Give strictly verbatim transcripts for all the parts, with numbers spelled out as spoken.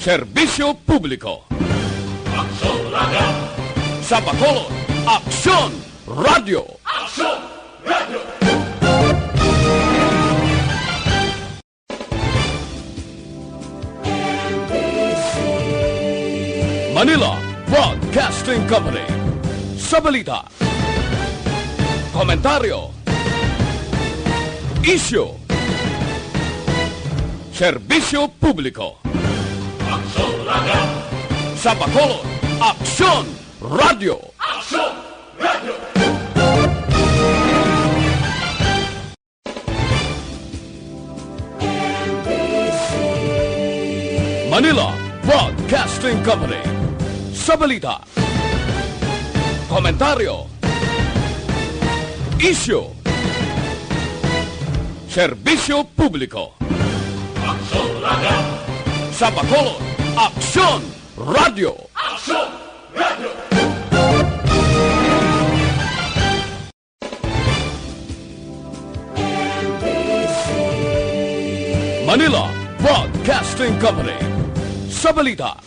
Serbisyo publiko. Aksyon Radio. Sa Bacolod, Aksyon Radio. Aksyon Radio. Manila Broadcasting Company. Sa balita, komentaryo, isyu, serbisyo publiko. Aksyon Radio. Sa Bacolod, Aksyon Radio. Aksyon Radio. Manila Broadcasting Company. Sa balita, komentaryo, isyu, serbisyo publiko. Aksyon Radio. Sa Bacolod, Aksyon Radio. Aksyon Radio. Manila Broadcasting Company. Sa balita,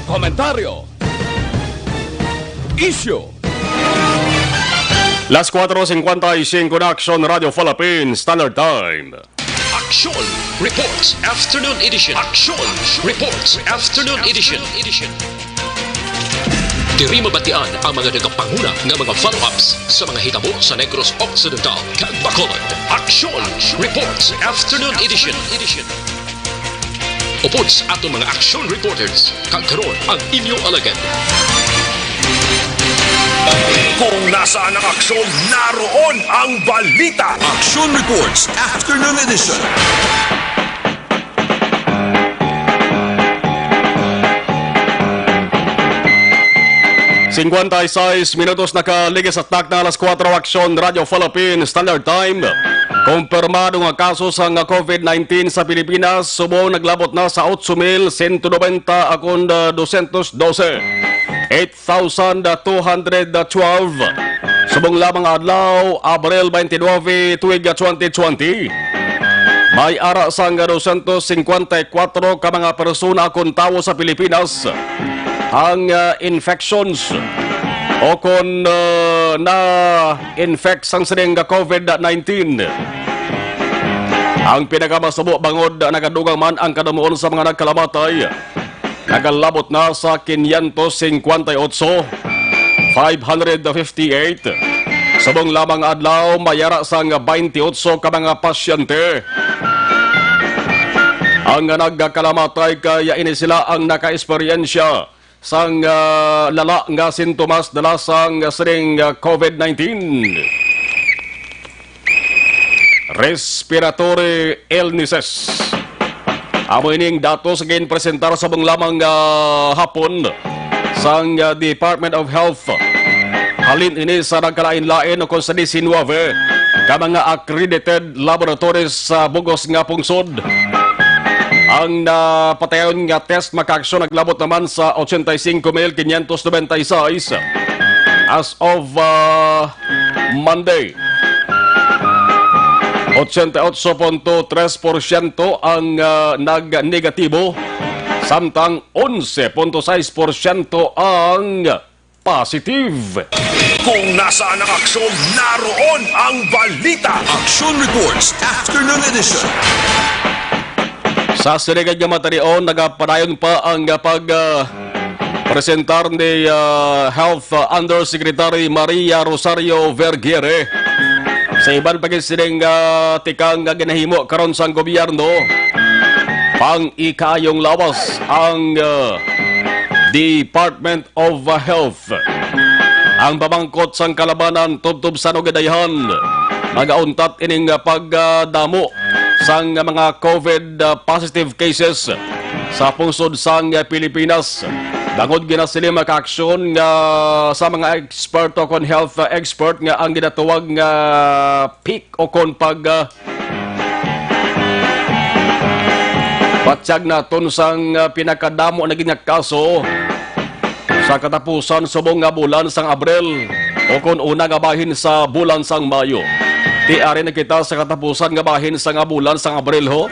komentaryo, isyu. Las cuatro cincuenta y cinco na, Aksyon Radio Philippines Standard Time. Aksyon Reports Afternoon Edition. Aksyon Reports Afternoon Edition. Diri mabatian ang mga nagapanguna nga mga follow-ups sa mga hitabo sa Negros Occidental kag Bacolod. Aksyon Reports Afternoon Edition. Upod sa aton mga aksyon reporters, kag karon ang inyo alagad. Kung nasaan ang aksyon, naroon ang balita. Action Reports Afternoon Edition. Cincuenta y seis minutos nakaligis sa takna alas kuwatro, Aksyon Radio Philippines Standard Time. Kumpirmado nga kaso sang COVID nineteen sa Pilipinas subong naglabot na sa otso mil sento nobenta akon, ah, dosyentos dose, eight thousand two hundred twelve. Subong lamang adlaw, Abril twenty-nine, tuig twenty twenty, may ara sang dosyentos singkwenta y kuwatro ka mga persona kon tawo sa Pilipinas ang, ah, infections o kon, ah, na-infect sang sining COVID nineteen. Ang pinakamasubo, bangod nagadugang man ang kadamuon sa mga nagkalamatay, nagalabot na sa quinientos cincuenta y ocho, five hundred fifty-eight. Subong lamang adlaw, may ara sang twenty-eight ka mga pasyente ang nagkalamatay, kaya ini sila ang nakaeksperyensya sang, ah, lala nga sintomas dala sang sining, ah, COVID nineteen. Respiratory illnesses. Amo ining datos nga ginpresentar subong lamang, ah, hapon sang, ah, Department of Health. Halin ini sa nagkalain-lain o kon sa diecinuebe ka mga accredited laboratories sa bug-os nga pungsod. Ang napatayon nga test makaaksyon naglabot naman sa ochenta y cinco mil quinientos noventa y seis as of, ah, Monday. Ochenta y ocho punto tres porsyento ang, ah, nagnegatibo, samtang onse punto sais porsyento ang positive. Kung nasaan ang aksyon, naroon ang balita. Action Reports Afternoon Edition. Sa sining nga matinion, nagapadayon pa ang pag, ah, presentar ni, ah, Health, ah, Undersecretary Maria Rosario Vergere sa iban pa gid sining, ah, tikang nga ginahimo karon sang gobyerno. Pang-ikaayong lawas ang, ah, Department of Health. Ang pamangkot sang kalabanan tubtob sa nugidayhan, magauntat ining pagdamo sang mga COVID positive cases sa pungsod sang Pilipinas. Bangod ginasiling makaaksyon nga sa mga eksperto kon health expert nga ang ginatawag nga peak o kon pag, ah, patyag naton sang, ah, pinakadamo na gid nga kaso sa katapusan subong nga bulan sang Abril o kon una nga bahin sa bulan sang Mayo. Ti ari na kita sa katapusan nga bahin sa nga bulan sang Abril, ho.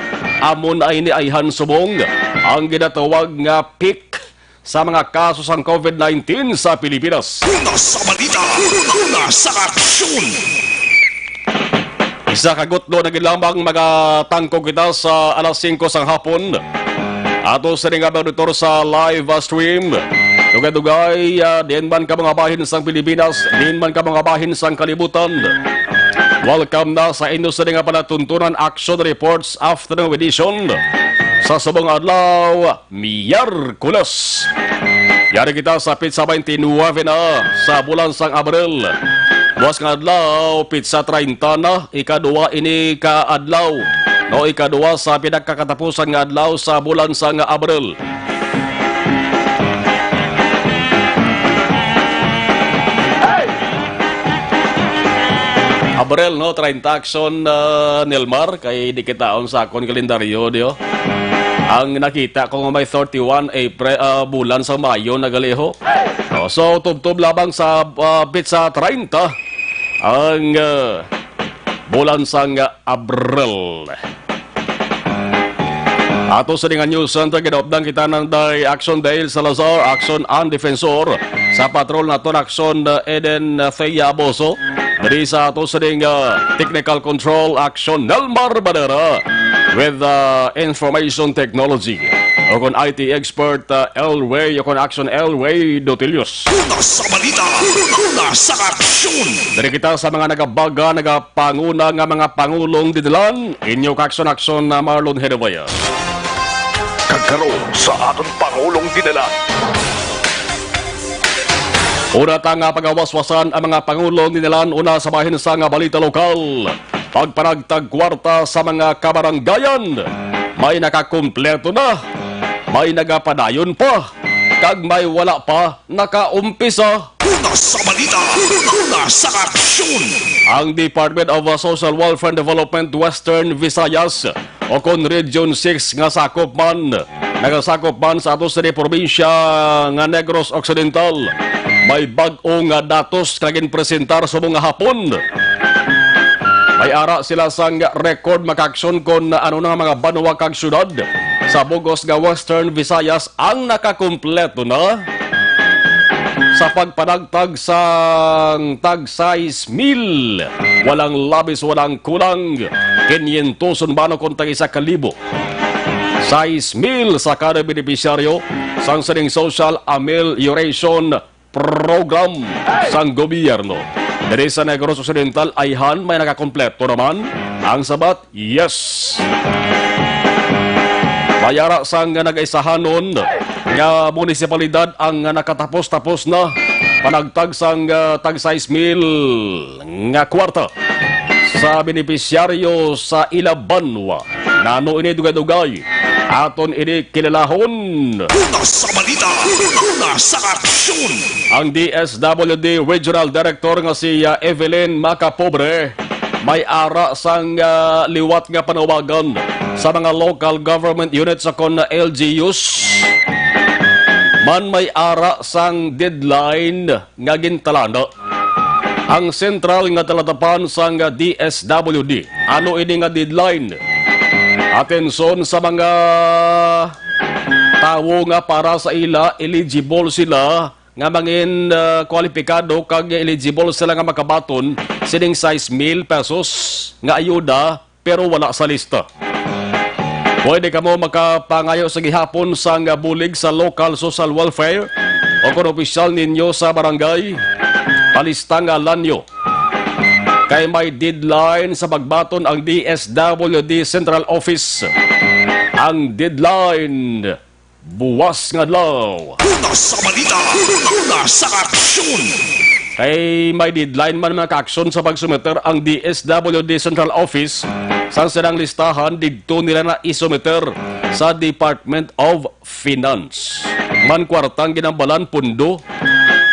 Amo na ini ayhan subong ang ginatawag nga peak sa mga kaso sang covid nineteen sa Pilipinas. Una sa balita, una sa aksyon. Isa ka gutlo na gid lamang magatangkog kita sa alas singko sang hapon. Ato sini nga monitor sa live, ah, stream. Dugay-dugay, ah, diin man ka mga bahin sang Pilipinas, diin man ka mga bahin sang kalibutan. Welcome na sa inyo sini nga palatuntunan, Action Reports Afternoon Edition. Sa subong adlaw, Miyerkules. Yari kita sa petsa twenty-nine na sa bulan sang Abril. Buwas nga adlaw, petsa treinta na, ikaduha ini ka adlaw, no, ikaduha sa pinakakatapusan nga adlaw sa bulan sang Abril. Abril, no, treinta, Action, ah, Nelmar, kay di kita on sa akon kalendaryo, di, oh. Ang nakita ko nga may thirty-one April, ah, bulan sa Mayo na gali, ho. Oh, so, tubtob lamang sa, ah, petsa treinta ang, ah, bulan sang Abril. Ato sa dingan News Center, ginaupdan kita ng day Action Dale Salazar, Action An Defensor, sa patrol naton Action, uh, Eden, uh, Thea Aboso, diri sa ato sa ding, uh, technical control Action Nelmar Badera, with, uh, information technology, o kon I T expert, uh, Elway, o kon Action Elway Dotilios. Una sa balita, una sa aksyon. Diri kita sa mga nagabaga, nagapanguna nga mga pangulong dinalan. Inyo ka Action Action na Marlon Hedevaya. Kag karon sa aton pangulong dinalan. Una ta nga pagawaswasan ang mga pangulong dinalan, una sa bahin sa nga balita lokal. Pagpanagtag kwarta sa mga kabaranggayan. May nakakumpleto na, may nagapadayon pa, kag may wala pa nakaumpisa. Una sa balita, una sa aksyon. Ang Department of Social Welfare and Development Western Visayas, o kon Region six nga sakop man, nagasakop man sa ato sa probinsya nga Negros Occidental, may bag-o nga datos nga ginpresentar subong nga hapon. May ara sila sang record, mga ka-aksyon, kon ano na nga mga banwa kag syudad sa bug-os nga Western Visayas ang nakakumpleto na sa pagpanagtag sang tag sais mil, walang labis, walang kulang, kinyentos man o kon tag isa ka libo, sais mil sa kada benepisyaryo sang sining Social Amelioration Program sang gobyerno. Diri sa Negros Occidental, ayhan, may nakakompleto naman ang sabat. Yes. May ara sang nagaisahanon nga munisipalidad ang nakatapos-tapos na panagtag sang, ah, tag sais mil nga kwarta sa benepisyaryo sa ila banwa. Nano ini dugay-dugay? Aton ini kilalahon. Una sa balita, una sa aksyon. Ang D S W D Regional Director nga si, ah, Evelyn Macapobre may ara sang, ah, liwat nga panawagan sa mga local government units o kon L G Us. Man may ara sang deadline nga gintalana. Ang sentral nga talatapan sang D S W D, ano ini nga deadline? Atenson sa mga tawo nga para sa ila eligible sila nga mangin, ah, kwalipikado kag eligible sila nga makabaton sining sais mil pesos nga ayuda, pero wala sa lista. Pwede kamo makapangayo sa gihapon sang bulig sa local social welfare o kon opisyal ninyo sa barangay. Palista ngalan nyo. Kay may deadline sa pagbaton ang D S W D Central Office. Ang deadline buwas nga adlaw. Una sa balita, una sa aksyon. Kay may deadline man, mga ka-aksyon, sa pagsumiter ang D S W D Central Office sang silang listahan, didto nila na isumiter sa Department of Finance. Man kwartang ginambalan, pundo.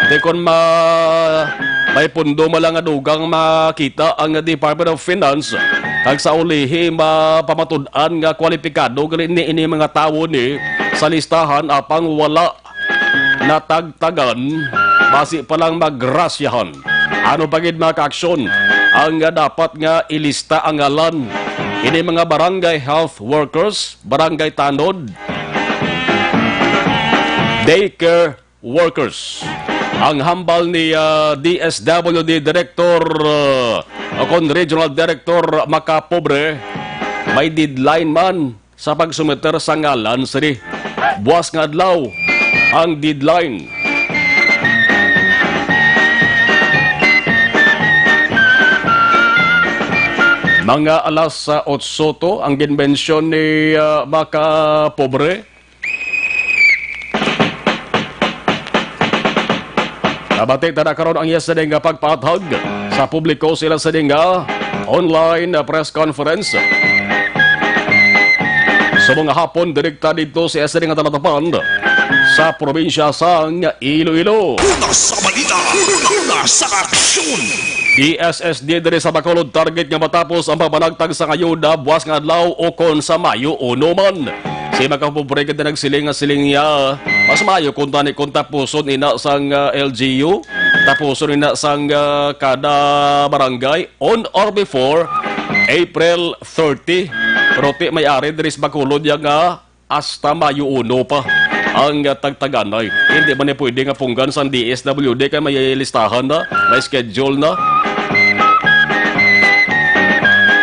Di kon ma-, may pundo man lang nga dugang makita ang Department of Finance, kag sa ulihi mapamatud-an nga kwalipikado gali ni ini mga tawo ni sa listahan, apang wala natagtagan, basi pa lang magrasyahan. Ano pa gid, mga ka-aksyon, ang dapat nga ilista ang ngalan Ini mga barangay health workers, barangay tanod, daycare workers. Ang hambal ni, ah, D S W D Director, ah, o kon Regional Director Macapobre, may deadline man sa pagsumiter sa ngalan sini. Buas nga adlaw ang deadline. Mga alas, ah, otso to ang ginmensyon ni, ah, Macapobre. Nabati ta na karon ang iya sini nga pagpaathag sa publiko sila sini nga online press conference. Sa mga hapon, direkta dito sa iya sini nga talatapan sa probinsya sang Iloilo. Una sa balita, una sa aksyon. D S S D diri sa Bacolod target nga matapos ang pagpanagtag sa ngayuda buwas nga adlaw o kon sa Mayo uno man. Si Macapobre gid nagsiling nga siling niya, mas maayo kung tani kung tapuson ina sang, ah, L G U, tapuson ina sang, ah, kada barangay on or before April thirty. Pero ti may ari diri sa Bacolod ya nga hasta Mayo uno pa ang, ah, tagtaganay. Hindi man ni pwede nga punggan sang D S W D kay may listahan na, may schedule na.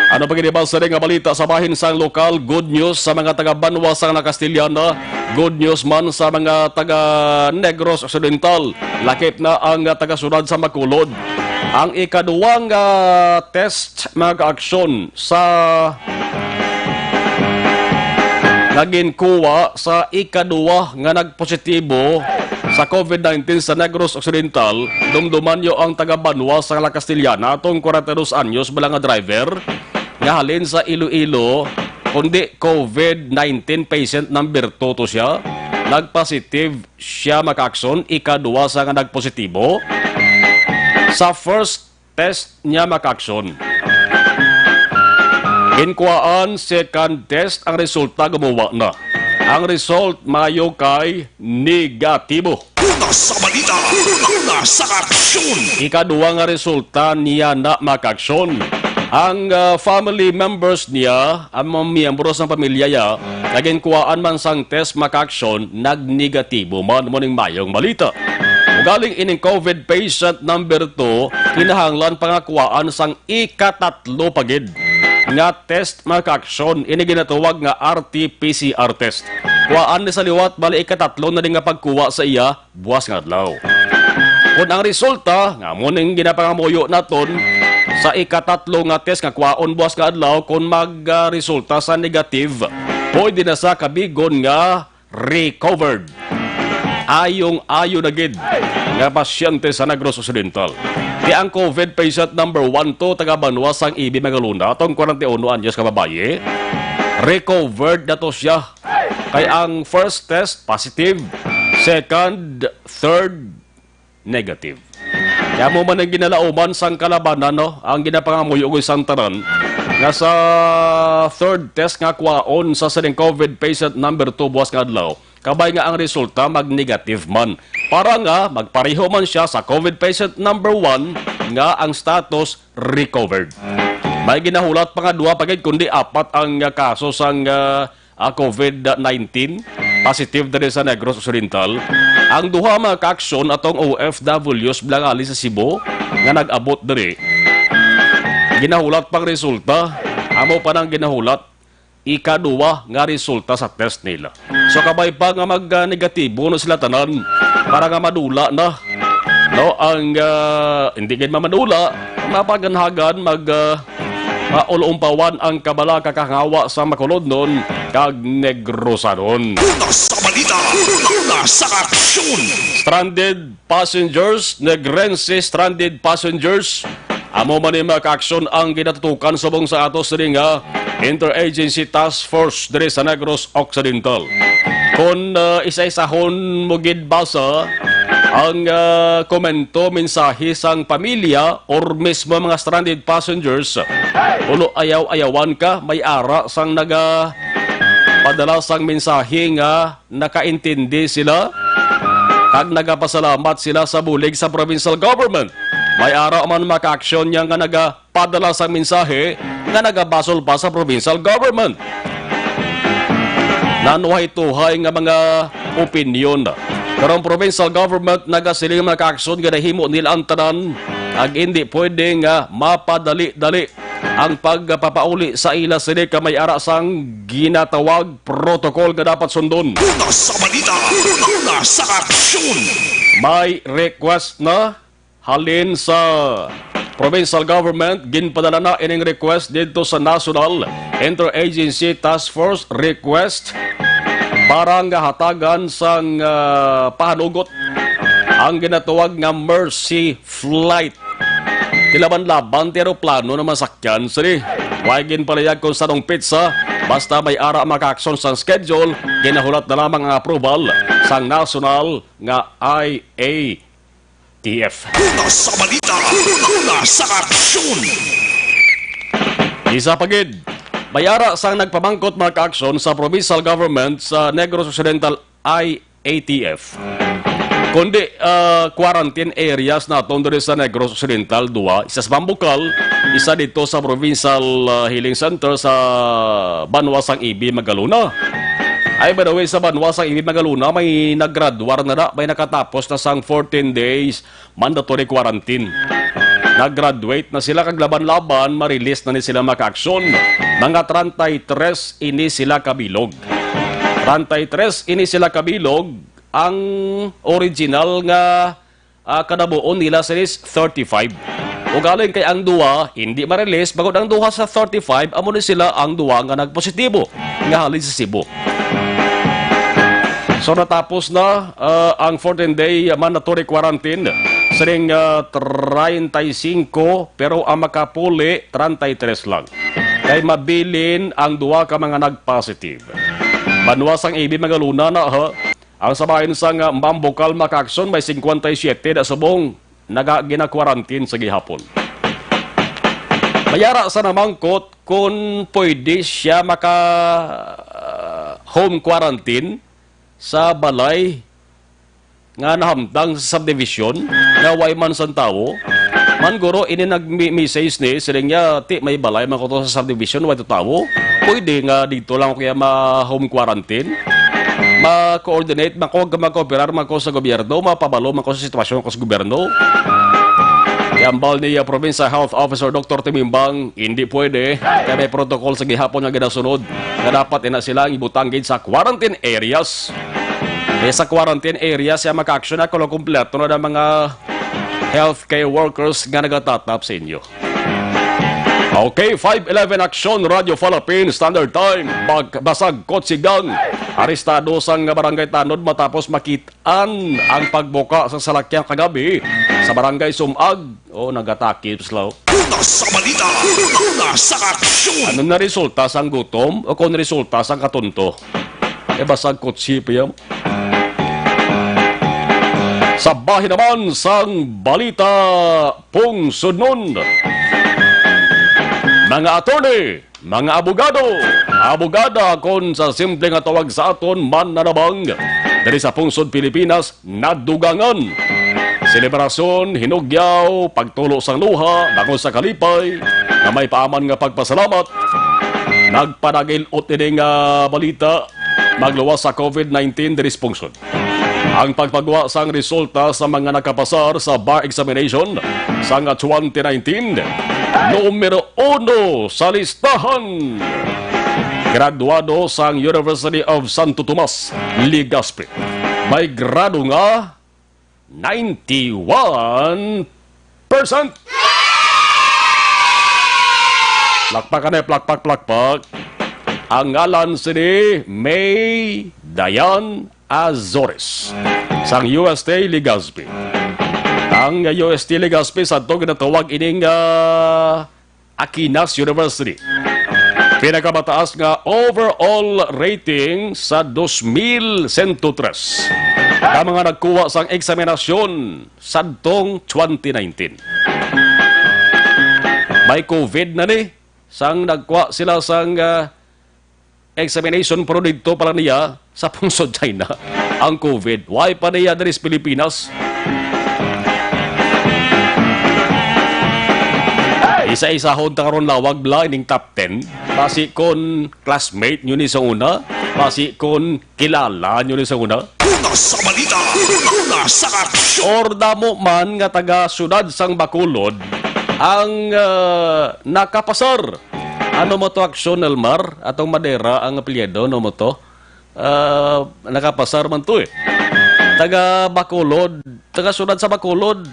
Ano pa gid ba sa nga balita sa bahin sang lokal? Good news sa mga taga Banwa sang La Castellana. Good news man sa mga taga Negros Occidental. Lakip na ang, ah, taga-syudad sa Bacolod. Ang ikaduwang, ah, test, mga kaaksyon, sa nga ginkuha sa ikaduwa nga nagpositibo sa COVID nineteen sa Negros Occidental, dumduman niyo ang taga Banwa sa La Castellana, atong kwarenta y dos anyos bala nga driver nga halin sa Iloilo, kundi COVID nineteen patient number two to siya. Nagpositive siya, mga kaaksyon, ikaduwa sa nga nagpositibo sa first test niya, mga kaaksyon. Ginkuhaan second test, ang resulta gumuwa na. Ang result maayo kay negatibo. Una sa balita, una sa aksyon. Ikaduwa nga resulta niya na, mga kaaksyon. Ang, ah, family members niya, ang mga miyembro sa pamilya niya, nga ginkuhaan man sang test, mga kaaksyon, nagnegatibo man. Mo ning mayong balita. Ugaling ining COVID patient number two, kinahanglan pa nga kuhaan sang ikatatlo pa gid nga test, mga kaaksyon, ini ginatawag nga R T P C R test. Kuhaan ni sa liwat, bali ikatatlo na din nga pagkuha sa iya buwas nga adlaw. Kung ang resulta, nga mo ning ginapangamuyo naton sa ikatatlo nga test nga kuhaon buwas nga adlaw, kung magresulta sa negative, pwede na sa kabigon nga recovered. Ayong-ayo na gid nga pasyente sa Negros Occidental. Kay ang COVID patient number one to taga Banwa sang Ibi, Magalona, atong kwarenta y uno anyos ka babayi, recovered na to siya. Kay ang first test positive, second, third negative. Kaya mo man ang ginalauman sang kalabanan, no? Ang ginapangamuyo ko sang tanan nga sa third test nga kwaon sa sining COVID patient number two buwas nga adlaw, kabay nga ang resulta mag-negative man. Para nga magpareho man siya sa COVID patient number one nga ang status recovered. May ginahulat pa nga duha pa gid kundi apat ang, ah, kaso sang, ah, ah, COVID nineteen positive diri sa Negros Occidental. Ang duha mga kaaksyon atong O F Ws blangali sa Cebu nga nag-abot diri, ginahulat pang resulta. Amo pa nang ginahulat ikaduwa nga resulta sa test nila. So kabay pa nga mag-negatibo na sila tanan para nga madula na, no, ang, ah, hindi gid mamadula, mapaganhagan mag, ah, maulumpawan ang kabalaka kahangawa sa Macolodnon kag Negrosanon. Una sa balita, una sa aksyon. Stranded passengers, Negrense stranded passengers. Amo man ni mga kaaksyon ang ginatutukan subong sa ato sini nga Interagency Task Force diri sa Negros Occidental. Kon, ah, isa-isahon mo gid basa ang, ah, komento, mensahe sang pamilya or mismo mga stranded passengers, ulo ayaw-ayawan ka, may ara sang naga padala sang mensahe nga nakaintindi sila kag nagapasalamat sila sa bulig sa provincial government. May ara man mga kaaksyon niya nga nagapadala sang mensahe nga nagabasol pa sa provincial government. Nanuhay-tuhay nga mga opinyon. Pero ang provincial government nagasiling, mga kaaksyon, nga nahimo nila ang tanan, ag indi pwede nga mapadali-dali ang pagpapauli sa ila sini ka may ara sang ginatawag protocol nga dapat sundon. Una sa balita, una sa aksyon. May request na halin sa provincial government, ginpadala na ining request didto sa National Interagency Task Force request para nga hatagan sang, ah, pahanugot ang ginatawag nga mercy flight. Tilaban-laban ti eroplano na masakyan sini. Way ginpalihag kung sanong petsa, basta may ara makaaksyon sang schedule, ginahulat na lamang ang approval sang national nga I A T F. Una sa balita, una sa aksyon. Isa pa gid, may ara sang nagpamangkot, mga kaaksyon, sa provincial government sa Negros Occidental I A T F, kundi, ah, quarantine areas naton diri sa Negros Occidental, duwa, isa sa Bambucal, isa dito sa Provincial, ah, Healing Center sa banwa sang Ibi, Magalona. Ay, by the way, sa banwa sang Ibi, Magalona, may naggraduar na na, may nakatapos na sang fourteen days mandatory quarantine. Nag-graduate na sila kag laban-laban, ma-release na ni sila, mga kaaksyon. Mga treinta y tres ini sila kabilog. Treinta y tres ini sila kabilog ang original nga, ah, kanabuon nila sa list thirty-five. Ugaling kay ang duha hindi ma-release, bangod ang duha sa thirty-five amo ni sila ang duha nga nagpositibo nga halin sa Cebu. So, natapos na, ah, ang fourteen-day mandatory quarantine sining, ah, treinta y cinco, pero ang makapuli, treinta y tres lang. Kay mabilin ang duha ka mga nag-positive. Banwa sang Ibi, Magalona na, ha? Ang sa bahin sang, ah, Bambucal, mga kaaksyon, may cincuenta y siete na subong naga-, gina-quarantine sa gihapon. May ara sa namangkot kung pwede siya maka, ah, home quarantine sa balay nga nahamtang sa subdivision nga way man sang tawo. Man guro, ini nag-message ni, siling niya, "Ti, may balay man ko to sa subdivision, way to tawo. Pwede nga dito lang ako kaya ma-home quarantine? Ma-coordinate man ko, mag-cooperar man ko sa gobyerno, mapabalo man ko sa sitwasyon ko sa gobyerno." Yambal ni, uh, Provincial Health Officer Doktor Timimbang, "Hindi pwede. Kaya may protocol sa gihapon nga ginasunod nga dapat ina sila ang ibutang gid sa quarantine areas." Kaya sa quarantine areas, siya mag-action na kung kompleto na ng mga healthcare workers nga nagatatap sa inyo. Okay, five eleven Action Radio Philippine Standard Time. Bag-, basag kotse gang. Arestado sang barangay tanod matapos makit-an ang pagbuka sa salakyan kagabi sa barangay Sumag. Oh, nagatakip sila, oh. Una sa balita, una sa aksyon. Ano na resulta sang gutom o kung resulta sang katunto? Eh, basag kotse pa yan. Sa bahin naman sang balita, pungsodnon. Mga attorney, mga abogado, abogada, kon sa simple nga tawag sa aton, mananabang, diri sa pungsod Pilipinas, nadugangan. Selebrasyon, hinugyaw, pagtulo sang luha, bangod sa kalipay, nga may paaman nga pagpasalamat. Nagpadagil-ot ini nga balita, magluwas sa COVID nineteen diri sa pungsod. Ang pagpagwa sang resulta sa mga nakapasar sa bar examination sang twenty nineteen, numero uno sa listahan. Graduado sang University of Santo Tomas, Legazpi. May grado nga ninety-one percent. Plakpak, anay, plakpak, plakpak. Ang ngalan sini May Dayan Azores, sang U S T Legazpi. Ang U S T Legazpi, sadto ginatawag ining, ah, Aquinas University. Pinakamataas nga overall rating sa dos mil sento tres ka mga nagkuha sang eksaminasyon sadtong twenty nineteen. May COVID na ni, sang nagkuha sila sang, ah, examination, pero didto pa lang niya sa pungsod China ang COVID. Way pa niya diri sa Pilipinas. Isa-isahon ta karon lawag bala ining top ten. Basi kon classmate nyo ni sa una, basi kon kilala nyo ni sa una. Una sa balita, una sa aksyon. Or damo man nga taga siyudad sang Bacolod ang, ah, nakapasar. Ano mo to, Aksyon Elmar? Atong Madera ang apelyido, no mo to? Ah, nakapasar man to eh. Taga Bacolod, taga siyudad sa Bacolod.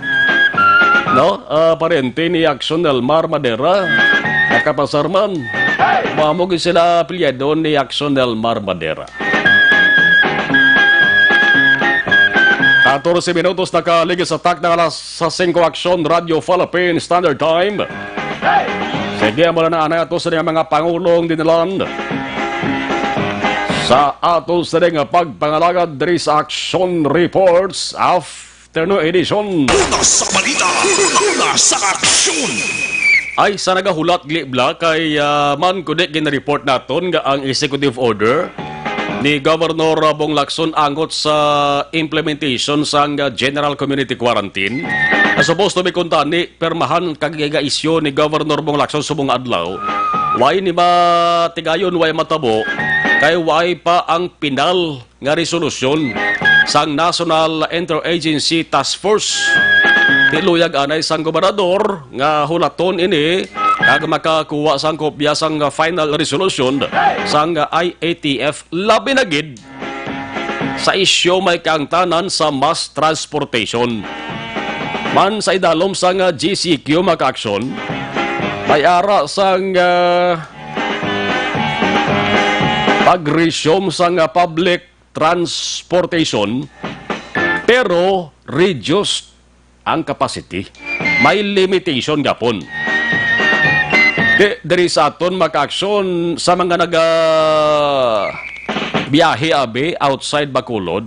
No? Ah, parente ni Aksyon Elmar Madera. Nakapasar man. Mao gid sila apelyido ni Aksyon Elmar Madera. Katorse minutos nakaligis sa takna nga alas singko, Aksyon, Radyo Philippine Standard Time. Sige, amo na anay ato sa mga pangulong dinalan sa ato sa nga pagpangalagad diri sa Aksyon Reports Afternoon Edition. Una sa balita, una sa aksyon. Ay, sa nagahulat, Gli Bla, kay, ah, man kundi ginreport naton nga ang executive order ni Governor Bong Lacson angot sa implementation sang, ah, general community quarantine. Ah, supposed to be kuntani, pirmahan kag iga-isyu ni Governor Bong Lacson subong adlaw. Way ni matigayon, way matabo, kay way pa ang pinal nga resolusyon sang National Interagency Task Force. Tiluyag anay sang gobernador nga hulaton ini kag makakuha sang kopya sang final resolution sang I A T F, labi na gid sa isyu may kaangtanan sa mass transportation. Man sa idalom sang G C Q, mga kaaksyon, may ara sang, ah, pag-resume sang, ah, public transportation, pero reduced ang capacity. May limitation gapon. Di, diri sa aton, mga kaaksyon, sa mga naga biyahe abi outside Bacolod.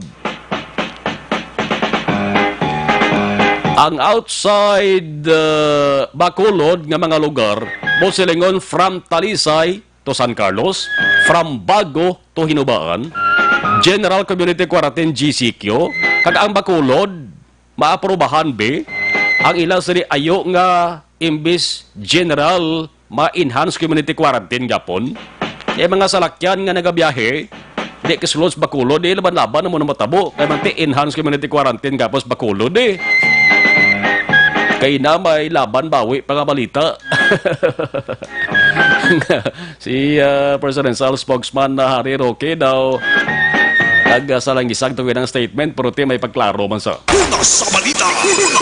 Ang outside, uh, Bacolod nga mga lugar, mo silingon from Talisay to San Carlos, from Bago to Hinubaan, General Community Quarantine, G C Q, kag ang Bacolod, maaprubahan bi ang ila sini ayo nga imbis general, ma-enhance community quarantine gapon. Kay mga salakyan nga nagabiyahe, di kasulod sa Bacolod, di laban-laban amo na matabo. Kay man ti enhance community quarantine gapos Bacolod eh. Kay na may laban bawi pa nga balita. Si, ah, presidential spokesman na Harry Roque daw nag, ah, salangisag tungod ang statement, pero ti may pagklaro man sa Una sa balita,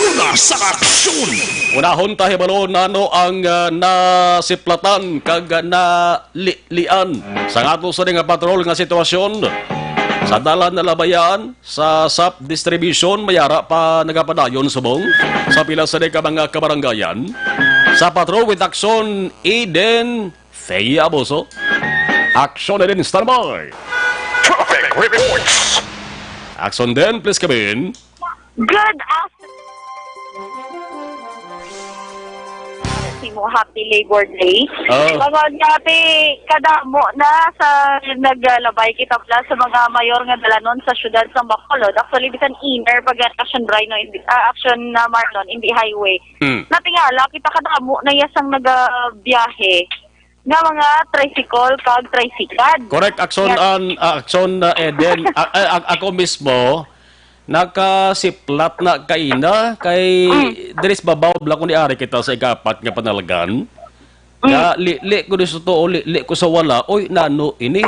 una sa aksyon. Unahon ta hibalo nano ang, ah, nasiplatan kag nalilian sa ato sa nga patrol nga sitwasyon sa Dalan Nalabayan, sa sap distribution, may ara pa nagapadayon subong sa pila sa ka mga kabarangayan. Sa patrol with Aksyon, Eden Faye Abuso. Aksyon, Eden, standby. Traffic reports. Aksyon din, please come in. Good afternoon. Simo, happy Labor Day. Oh. Mga grabe, kadamo na sa naglabay kita pala sa mga mayor nga dalanon sa siyudad sa Bacolod. Actually, bisan inner pag action Rhino, hindi, ah, action na Marlon, hindi highway. Hmm. Natingala kita kadamo na yasang nagabiyahe nga mga tricycle kag tricycad. Correct, Aksyon, Yes. An, ah, Aksyon, ah, Eden. A-, a-, a-, ako mismo, nakasiplat na kaina kay Mm. diri sa babaw bala ko ni ari kita sa ikaapat nga panalgan. Mm. Nga, li, li ko di sa tuo, li, li ko sa wala. Oy, nano ini?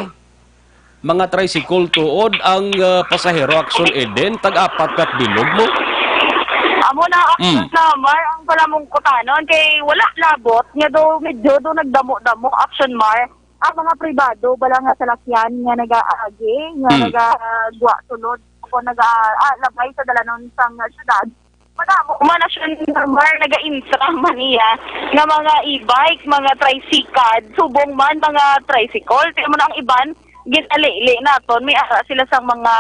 Mga tricycle tuod ang, ah, pasahero, Aksyon, Eden, tag-apat kat bilog mo. Amo na, Aksyon, Mm. na, Mar, ang pala mong kutanon kay wala labot nga do medyo do nagdamo-damo, Aksyon, Mar. Ang mga pribado bala nga salakyan nga nagaagi, nga Mm. nagagwa sulod o naga, ah, labay sa dalanon sang syudad, madamo man, Aksyon, Mar, nagaintra man iya nga mga e-bike, mga tricycad, subong man mga tricycle. Kaya mo na ang iban, ginalili naton, may ara sila sang mga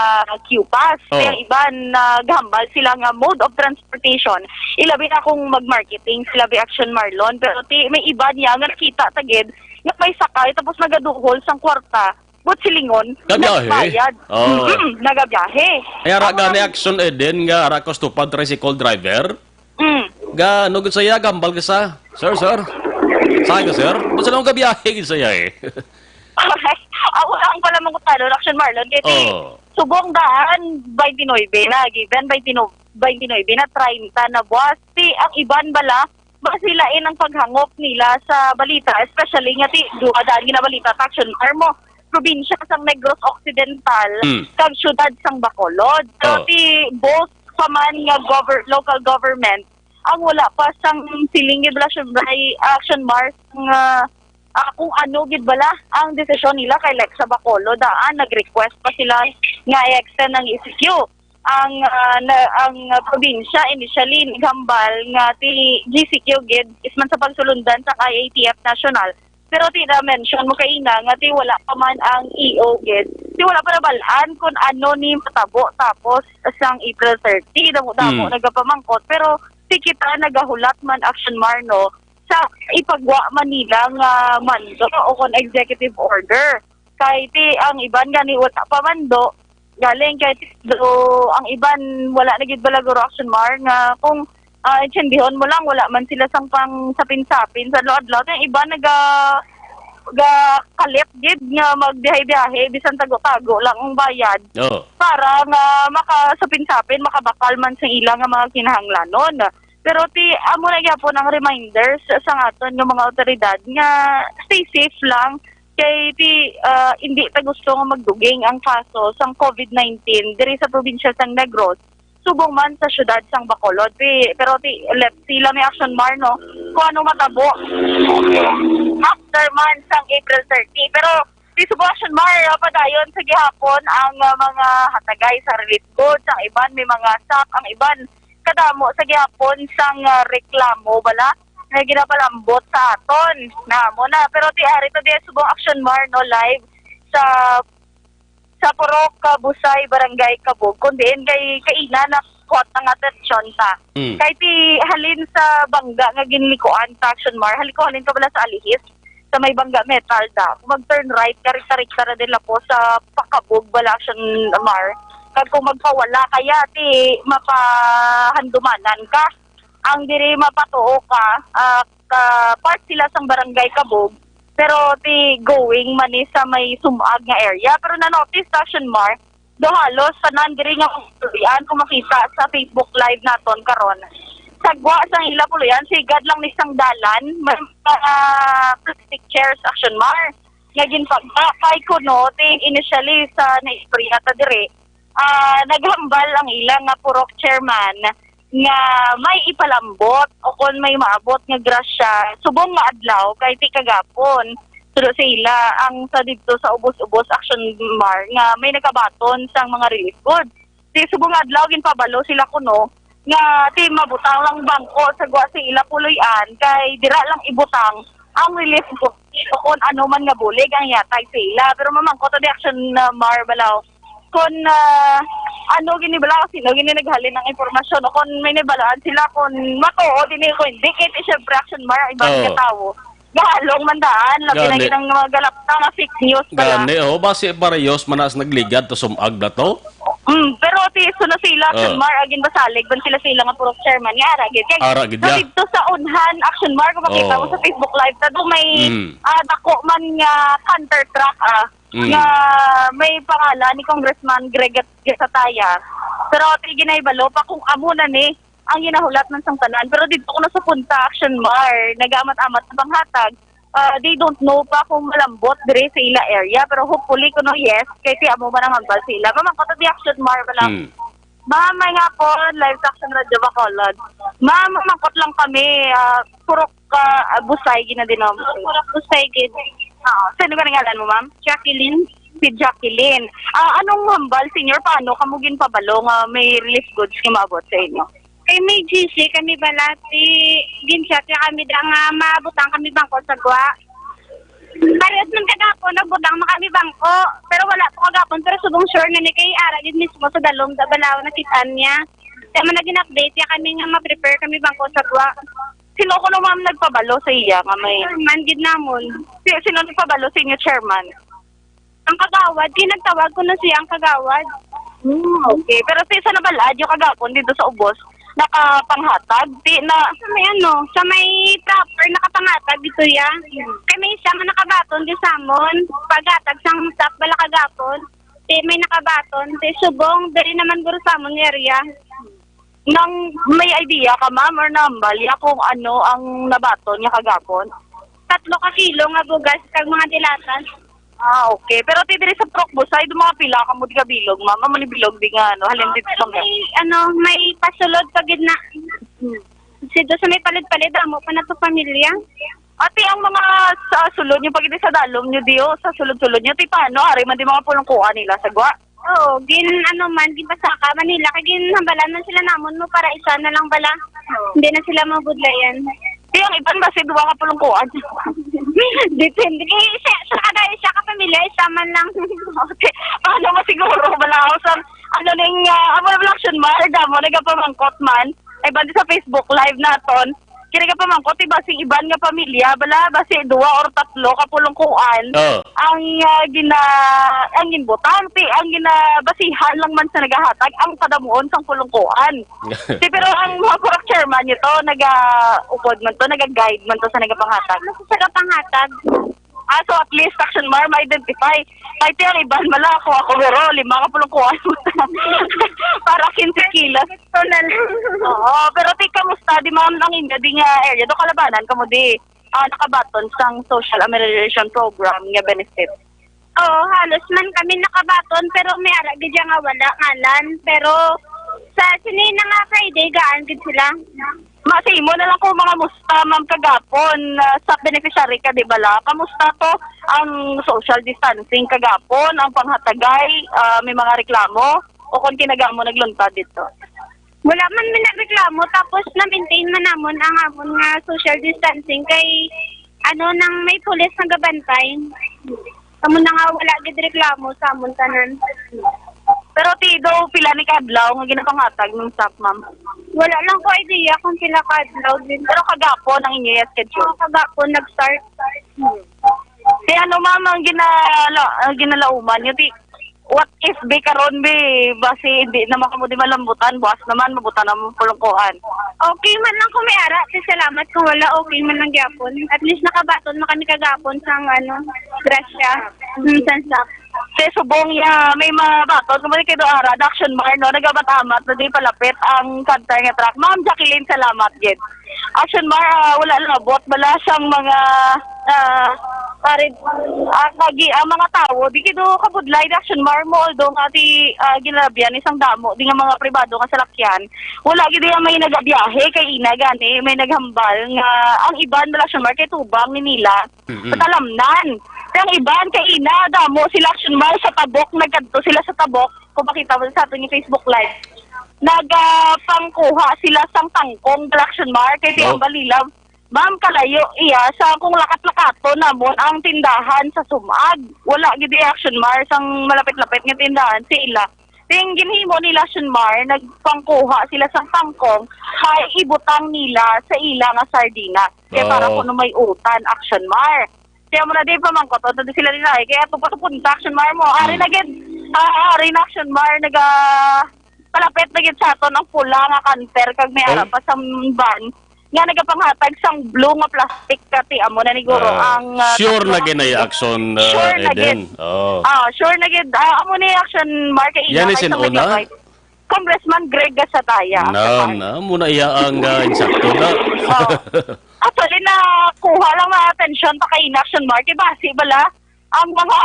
Q-Pass. Oh. Kaya ang iban, naghambal sila nga mode of transportation. Ilabi na kung mag-marketing sila bi, Aksyon, Marlon. Pero ti, may iban niya nga nakita tagid nga may sakay tapos nagaduhol sang kwarta. But silingon, Nagabiyahe? Nagbayad. Oh. Mm-mm, nagabiyahe. Ay, ara Ang gani mga Aksyon, Eden, nga ara ko stupad tricycle driver. Mm. Ga, ano gud saya, gambal ka sa? Sir, sir. Sayo, sir. Basta lang gabiyahe gid saya eh. Ako lang pala mangutalo, Action Marlon, kay ti Oh. subong daan, twenty-nine na, given twenty-nine, twenty-nine na, treinta na buwas. Ti, ang iban bala, basilain ang paghangop nila sa balita, especially nga ti, duha daan ginabalita, Action Mar mo, probinsya sang Negros Occidental, Mm. kag syudad sang Bacolod. So, Oh. ti, both pa man nga gover-, local government, ang wala pa sang feeling gid bala, syempre, Action Mar, nga, ah, kung ano gid bala ang desisyon nila kay, like, sa Bacolod, daan, nag-request pa sila nga i-extend ang E C Q. Ang, ah, na, ang, ah, probinsya initially naghambal nga ti G C Q gid is man sa pagsulundan sa I A T F National. Pero ti na-mention mo kaina nga ti wala pa man ang E O gid. Ti wala pa nabal-an kung ano ni matabo tapos sang April thirty, damo-damo Hmm. nagapamangkot. Pero ti kita nagahulat man, Action Mar, no, sa ipagwa man nila nga mando o kon executive order. Kay ti ang iban gani wala pa mando, galing kay ti do ang iban wala na gid bala guro, Action Mar, nga kung, ah, intindihon mo lang, wala man sila sang pang sapin-sapin sa adlaw-adlaw. Ti ang iban naga-, ga-, kalit gid nga magbiyahe-biyahe, bisan tago-tago lang ang bayad. Oo. Para nga makasapin-sapin, makabakal man sa ila nga mga kinahanglanon. Pero ti, amo na gyapon ang reminders sa aton nga mga awtoridad nga stay safe lang. Kay ti, ah, hindi ta gusto nga magduging ang kaso sang COVID nineteen diri sa probinsya sang Negros, subong man sa syudad sang Bacolod. Ti, pero ti, let's see lang ni Action Mar, no, kung ano matabo after man sang April thirty. Pero ti subong, Action Mar, ah, padayon sa gihapon ang, ah, mga hatagay sa relief goods. Ang iban may mga sack, ang iban kadamo sa gihapon sang, ah, reklamo bala nga ginapalambot sa aton. Na mo na. Pero ti ari to di subong, Action Mar, no, live sa, sa Purok Kabusay, Barangay Kabug, kun diin kay kaina na kuwat ang atensyon ta. Mm. Kay ti halin sa bangga nga ginlikuan ta, Action Mar, haliko halin ka bala sa Alihis, sa may bangga metal da. Kung mag-turn right ka, rikta-rikta na din lapo sa pakabug bala, Action Mar. Kag kung magpawala kaya, ti mapahandumanan ka. Ang diri mapatuo ka, ah, ka part sila sang Barangay Kabug, pero ti going man ni sa may sumag nga area. Pero na-notice, Action Mar, do halos tanan diri nga mga puloy-an, kung makita sa Facebook Live naton karon. Sagwa sang ila puloy-an, sigad lang ni sang dalan, may mga plastic chairs, Action Mar, nga ginpagda kay kuno ti initially sa naistorya ta diri, ah, naghambal ang ila nga purok chairman nga may ipalambot o kon may maabot nga grasya subong nga adlaw kay ti kagapon. Suno sa ila, ang sa didto sa Ubos-Ubos, Action Mar, nga may nagabaton sang mga relief goods. Ti subong nga adlaw ginpabalo sila kuno nga ti mabutang lang bangko sagwa sa ila puloy-an kay dira lang ibutang ang relief goods o kon ano man nga bulig ang ihatag sa ila. Pero mamangkot ang Action, ah, Mar bala, kon, ah, ano gini bala, sino gini naghalin ang impormasyon, o kon may nabalaan sila kon matuod ini, kon hindi, kay ti syempre, Action Mar, ang iba nga tawo gahalong man daan, labi na gid ang mga galapta nga fake news bala. Gani, oh, basi parehas man as nagligad to sumag na to. Mm, pero ti suno sila, Action Mar, agin basalig man sila sa ila nga purok chairman nga ara gid. Kay ara gid, so, dito sa unhan, Action Mar, kung makita mo sa Facebook Live, ta do may, ah, dako man nga canter truck, ah, nga may pangalan ni Congressman Greg Gat-, Gasataya. Pero ti ginahibalo pa kung amo na ni ang ginahulat man sang tanan. Pero dito ko na sa punta, Action Mar, nagaamat-amat na panghatag. Ah, they don't know pa kung malambot diri sa ila area. Pero hopefully, kuno yes, kay ti amo man ang hambal sa ila. Mamangkot ang Action Mar, bala. Hmm. Ma'am, may nga po, live sa Action Radio Bacolod. Ma'am, mamangkot lang kami, ah, purok, ah, ah, Busay, ginadinom. Purok Busay, gid. Oo. Sino ka ngalan mo, ma'am? Jacqueline. Si Jacqueline. Ah, anong hambal, senior? Paano kamo ginpabalo nga may relief goods nga maabot sa inyo? Kay may G C kami bala, ti ginchat niya kami da nga maabutang kami bangko sa gwa. Parehas man kagapon, nagbutang na kami bangko. Pero wala po kagapon, pero subong sure na ni kay ara gid mismo sa dalom da bala nakit-an niya. Kaya man nagin-update niya kami nga ma-prepare kami bangko sa gwa. Sino kuno, ma'am, nagpabalo sa iya nga may Chairman gid namon. Si-, sino nagpabalo sa inyo, chairman? Ang kagawad, kay nagtawag ko na siya ang kagawad. Hmm, okay. Pero sa isa na bala, adyo kagapon dito sa Ubos, nakapanghatag, ti na sa may ano, sa may proper nakapangatag dito ya. Kay may isa nga nakabaton di samon, paghatag sang SAP bala kagapon. Ti may nakabaton, ti subong diri naman guro samon nga area. Nang may idea ka, ma'am, or nambal ya kung ano ang nabaton niya kagapon? Tatlo ka kilo nga bugas kag mga dilatas. Ah, okay. Pero ti diri sa Purok Busay, do mga pila ka mo di ka bilog, ma'am? Amo ni bilog di nga, ano, halin dito sa may, ano, may pasulod pa gid na. Hmm. Dito sa may palid-palid, amo pa na to pamilya. Ati ang mga sa sulod niyo pag sa dalom niyo diyo, sa sulod-sulod niyo, ti paano? Ari man di mga pulungkuan nila sa gwa. Oo, gin ano man, ginpasaka man nila. Kay ginhambalan man sila namon mo para isa na lang bala. Hindi na sila mabudlayan. Ti ang iban ba si duwa ka pulungkuan? Depende. Eh, sa, sa kada isa ka pamilya, isa man lang. Okay. Paano mo siguro bala ako sa ano ning ah, amo na bala action mar, damo nagapamangkot man. Ay bali sa Facebook live naton. Kini ka pamangkot, ti basi iban nga pamilya bala, basi duwa or tatlo ka pulungkuan Oh. ang ah, gina ang ginbutang, ti ang ginabasihan lang man sa nagahatag ang padamuon sang pulungkuan. Ti pero ang mga purok chairman nito naga-upod man to, naga-guide man to sa nagapanghatag. Ano sa nagapanghatag? Ah, so at least action mar ma-identify. Kay ti ang iban bala ako, ako pero lima ka pulungkuan. Para quince kilos. Ito na lang. Oo, pero ti kamusta di ma'am ang inyo di nga area do kalabanan kamo di ah, nakabaton sang social amelioration program nga benefit? Oo, halos man kami nakabaton pero may ara gid nga wala ngalan. Pero sa sini na nga Friday gaan gid sila. Masimo na lang ko mga musta, ma'am, kagapon ah, sa beneficiary ka di bala. Kamusta to ang social distancing kagapon, ang panghatagay, ah, may mga reklamo o kon kinagamo nagluntad dito? Wala man mi nagreklamo, tapos na-maintain man namon ang amon nga social distancing kay ano nang may pulis nagabantay. Kamo na nga wala gid reklamo sa amon tanan. Pero ti do pila ni kadlaw nga ginapanghatag ng SAP, ma'am? Wala lang ko idea kung pila ka adlaw din. Pero kagapon ang inyo schedule? Oo, kagapon nag-start. Ti ano, ma'am, ang ginala ang ginalauman niyo ti what if be karon be basi hindi naman kamo di malambutan, buwas naman mabutan naman pulungkuan. Okay man lang kung may ara, ti salamat kung wala, okay man lang gyapon. At least nakabaton man kami kagapon sang ano, grasya. Mm, sang SAP. Ti subong ya may mabaton kamo kay do ara, action mar, no, nagamat-amat na di palapit ang kantar nga truck. Ma'am Jacqueline, salamat gid. Action mar, ah, wala labot bala sang mga ah, pare, ah, kagi ang mga tawo di gid kabudlay di action mar mo, although nga ti ah, ginalabyan isang damo di nga mga pribado nga salakyan. Wala gid nga may nagabiyahe kay ina gani may naghambal nga ang iban bala action mar kay tubang ni nila Mm-mm. sa talamnan. Kay ang iban kay ina damo sila action mar sa tabok, nagkadto sila sa tabok. Kung makita mo sa aton yung Facebook Live, nagapangkuha sila sang tangkong bala action mar kay Oh. tiyang balila. Ma'am, kalayo iya sa kung lakat-lakaton namon ang tindahan sa Sumag. Wala gid iya action mar sang malapit-lapit nga tindahan sa ila. Ting ginhimo nila action mar, nagpangkuha sila sang tangkong kay ibutang nila sa ila nga sardina. Kaya para Oh. kuno may utan action mar. Kaya mo na di pamangkot, o di sila nila, eh. Kaya ato pa sa punta action mar mo. Ari Hmm. na gid, ah, ari na action mar, naga palapit na gid sa aton ang pula nga canter kag may Ay. ara pa sa van nga nagapanghatag sang blue nga plastic kati amo na ni guro Ah, ang ah, sure tatlo na ka gid ay kilo. Action, ah, Sure na Eden. gid. Oh. Ah, sure na gid. Ah, amo ni action mar kay Yan ina is kay in sa una? Mediabite. Congressman Greg Gasataya. Nan, ah, muna iya ang ah, insakto na. Oh. Actually, na kuha lang na atensyon pa kay ina action mar kay basi bala ang mga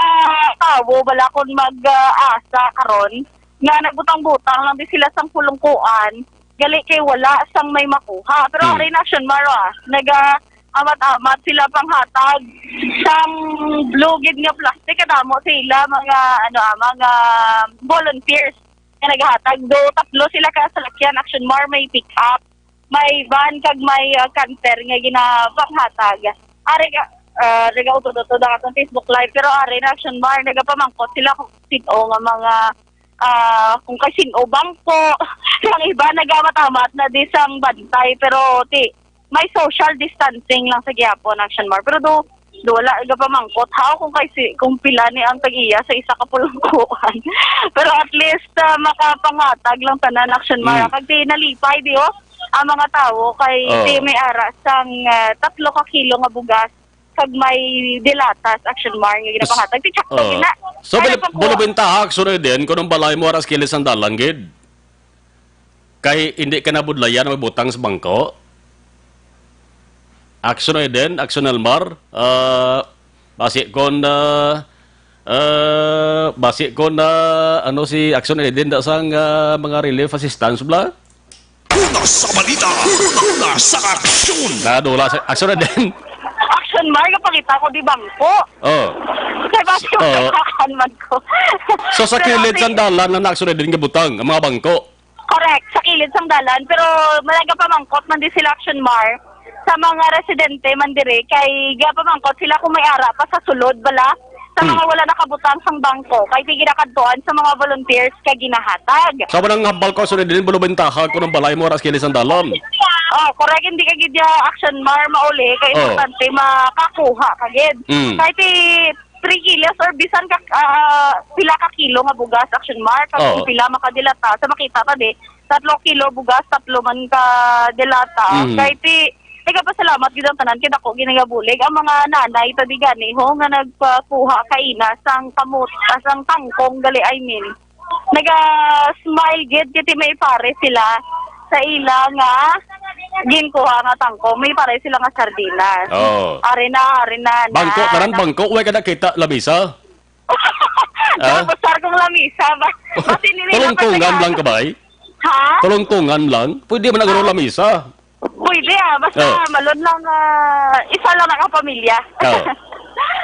tawo bala kon mag ah, asa karon nga nagbutang-butang lang di sila sang pulungkuan gali kay wala sang may makuha. Pero Hmm. ari na action mar, ah, naga amat-amat sila panghatag sang blue gid nga plastic kadamo sila mga ano ah, mga volunteers nga naghatag do tatlo sila ka salakyan action mar may pick up may van kag may ah, canter nga ginapanghatag. Ari ka, ah, nagautod-utod ang atong Facebook Live, pero ari na action mar nagapamangkot sila kung sino nga mga ah, kung kay sino bangko. Ang iba nagamat-amat na di sang bantay, pero ti may social distancing lang sa gihapon action mar. Pero do Do wala gapamangkot. How kung kay si, kung pila ni ang tag-iya sa isa ka pulungkuan? Pero at least, ah, makapangatag lang tanan, Action Mar. Mm. Kag ti nalipay, di, oh, ang mga tawo kay Oh. ti may ara sang, ah, tatlo ka kilo nga bugas kag may dilatas, Action Mar, nga ginapangatag. Ti tsakto Oh. gina. So, Ano bul-, pa ko? bulubintaha, Action Eden, kung ang balay mo aras kilis ang dalan, gid. Kay hindi ka nabudlayan, may butang sa bangko. Action Eden, Action Elmar, ah, basi kon, ah, ah, basi kon, ah, ano si Action Eden da sang, ah, mga relief assistance bla? Una sa balita, una sa aksyon. Nadula sa Action Eden. Action Mar, kapangita ko di bangko. Oh. Kay bangko, Oh. kakakan man ko. So, sa Pero kilid ti- sang dalan na Action Eden nga butang, ang mga bangko. Correct, sa kilid sang dalan. Pero malaga pamangkot man di sila, Action Mar, sa mga residente man diri, kay gapamangkot sila kung may ara pa sa sulod bala sa Hmm. mga wala nakabutang sang bangko, kay ti ginakadtuan sa mga volunteers kay ginahatag. Sa manang hambal ko, Action Eden, bulubintaha kung ang balay mo aras kilis ang dalan. Oh, correct, hindi ka gid ya, Action Mar, mauli, kay Oh. importante makakuha ka gid. Mm. Kay ti three kilos or bisan ka, ah, pila ka kilo nga bugas, Action Mar, kag Oo. kung pila makadilata, sa makita ta di, tatlo kilo bugas, tatlo man ka dilata. Mhm. Kay ti, nagapasalamat gid ang tanan, kay dako gid nga bulig. Ang mga nanay ta di gani, ho, nga nagpakuha kaina sang kamot, ah, sang tangkong gali, I mean. Naga-smile gid, kay ti may pare sila sa ila nga ginkuha nga tangkong. May pare sila nga sardinas. Oo. Ari na, ari na, na. Bangko, tanan bangko, way ka nakita lamisa? Ah? Tapos, sar, kung lamisa, ba? Basi nila Tulungtungan pa lang ka ba, eh? Ha? Tulungtungan lang? Pwede man nagro Ah. lamisa. Pwede, ah. Basta Oh. malon lang, ah, isa lang nakapamilya. Oh.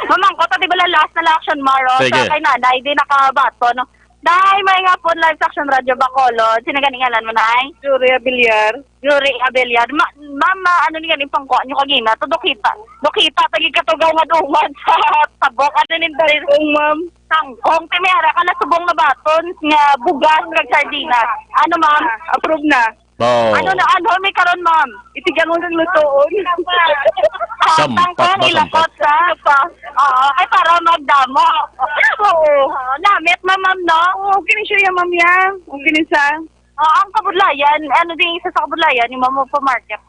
Mamangkot, di ba, la-, last na lang, Action Mar, oh, Sige. sa kay nanay, di nakabato, no? Nay, may nga po, live sa Action Radio Bacolod. Sino gani ngalan mo, Nay? Gloria Villar. Gloria Villar. Ma-, ma'am, ma-, ano ni gani pangkuha nyo kagina? To, dokita. Dokita, tagi katugaw nga dungag sa tabok. Ano nin dali? Kung, ma'am. Tangkong, ti may ara ka na subong na baton nga bugas kag sardinas. Ano, ma'am? Approve na. Wow. Ano na, ano may karon, ma'am? Itigangon ang lutoon. Ah, Sampat tangkong, ba, ilakot sampat? sa pa. Oo, kay para magdamo. Oo. Oo, namit, ma'am, ma'am, no? Oo, okay ni siya, ma'am, ya. Okay ni sa. Ah, ang kabudlayan, ano din isa sa kabudlayan, yung ma'am, magpa-market?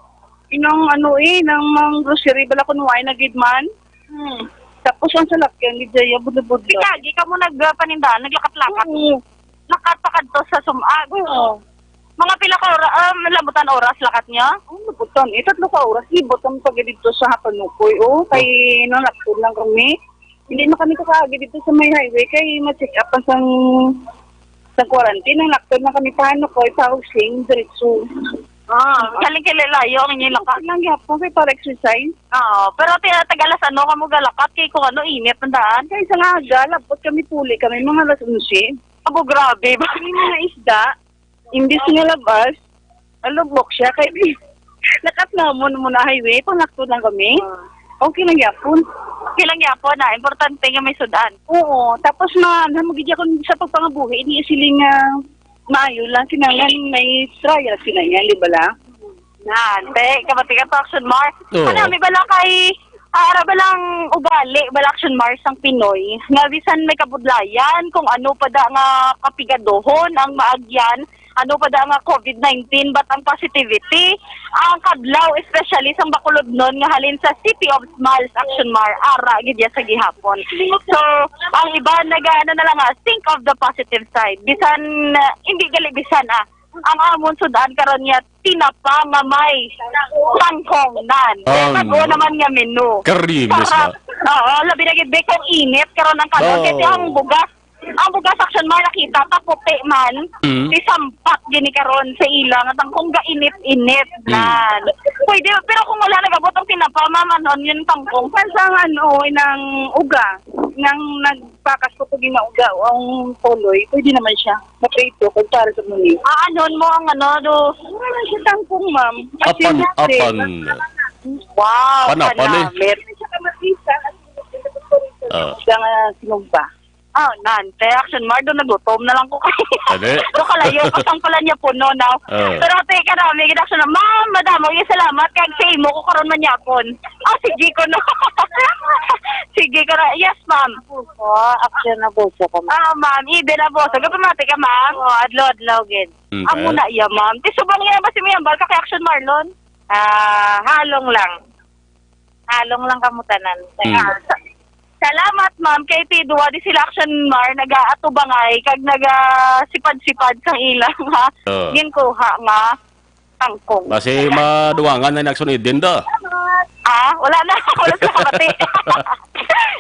Inang ano eh, nang mang grocery, bala kun why na gid man. Hmm. Tapos ang salakyan, gid siya, budlubudlo. Ikaw, di ka mo nagpanindahan, naglakat-lakat? Oo. Lakat pa kadto sa sumag. Oo. Mga pila ka ora-, um, labutan oras lakat niya? Ang labutan, eh, tatlo ka oras, libot ang pag dito sa Hapanukoy, oh, kay nang laktod lang kami. Hindi na kami kakaagi dito sa may highway, kay ma-check up ang sang, sa quarantine, nang laktod lang kami pa, ano ko, pa housing, diretso. Ah, galing kay layo ang inyong lakat. Lang yapon, kay para exercise. Oo, pero ti-, taga alas ano ka mo galakat, kay kung ano, init ang daan. Kay sa nga aga, labot kami, puli kami, mga alas onse. Abo, grabe ba? May mga isda, imbis nga labas, alubok siya, kay lakat namon mo na highway, pangato lang kami. Ah. Okay lang yapon. Okay lang yapon, ah. Importante nga may sudan. Oo, tapos ma-, namugid ako sa pagpangabuhi, ini siling nga maayo lang, kinahanglan may trial sila yan, di ba la? Yan, te, kabati ka to, Action Mar. Oo. Ano, may bala kay, ah, ara ba lang ugali, bala, Action Mar, sang Pinoy, nga bisan may kabudlayan, kung ano pa da nga kapigadohon ang maagyan, ano pa da nga covid nineteen, but ang positivity, ang kadlaw, especially sang Bacolodnon nga halin sa City of Smiles, Action Mar, ara gid ya sa gihapon. So, ang iba naga-, ano na lang, ah, think of the positive side. Bisan, ah, hindi gali bisan, ah, ang amon sudan karon niya tinapa nga may tangkong nan. Ang Bag-o naman nga menu. Karinis Sarap. na. Oo, labi na gid, be, kung init karon ang kanon. Oo. Kasi ang bugas, ang bugas, Action Mar, nakita ka puti man. Mm. Ti sampat gini karon sa ila nga tangkong gainit-init Mm. nan. Pwede, pero kung wala nag-abot ang tinapa, ma'am, ano, yung tangkong? Sa, sa, ano, inang uga, nang nagpakas ko pag inauga, ang tuloy, pwede naman siya. Maprito, kung para sa muli. Ah, anon mo ang ano, do? Wala siya tangkong, ma'am. Apan, Kasi, apan. Wow, Panapan, eh. panamit. Siya kamatisa. Ah. Siya nga sinugba. Ah, nan. Kay Action Mar, do nagutom na lang ko kay Ade? Do kalayo, kasang pala niya puno na. Ah. Pero ate, karami, gid, Action Mar, "Ma'am, madam, og salamat, kag sa imo ko karon manyapon." Ah, sige ko, no. Sige ko na. Yes, ma'am. Opo, Action Abuso ko, ma'am. Ah, ma'am, Eden Abuso. Gapamati ka, ma'am? Oo, adlaw-adlaw, gid. Mm, Amo kaya? Na iya, ma'am. Ti subong niya ba si Miyambal ka kay Action Marlon? Ah, halong lang. Halong lang kamo tanan. Mm. Ah, sa-, salamat, ma'am. Kay ti duwa di sila Action Mar, nagaatubangay, kag nagasipad-sipad sang ilang, ha, Oh. ginkuha nga kangkong. Basi maduwangan na ni Action Eden da. Ah, wala na. Wala sila kabati.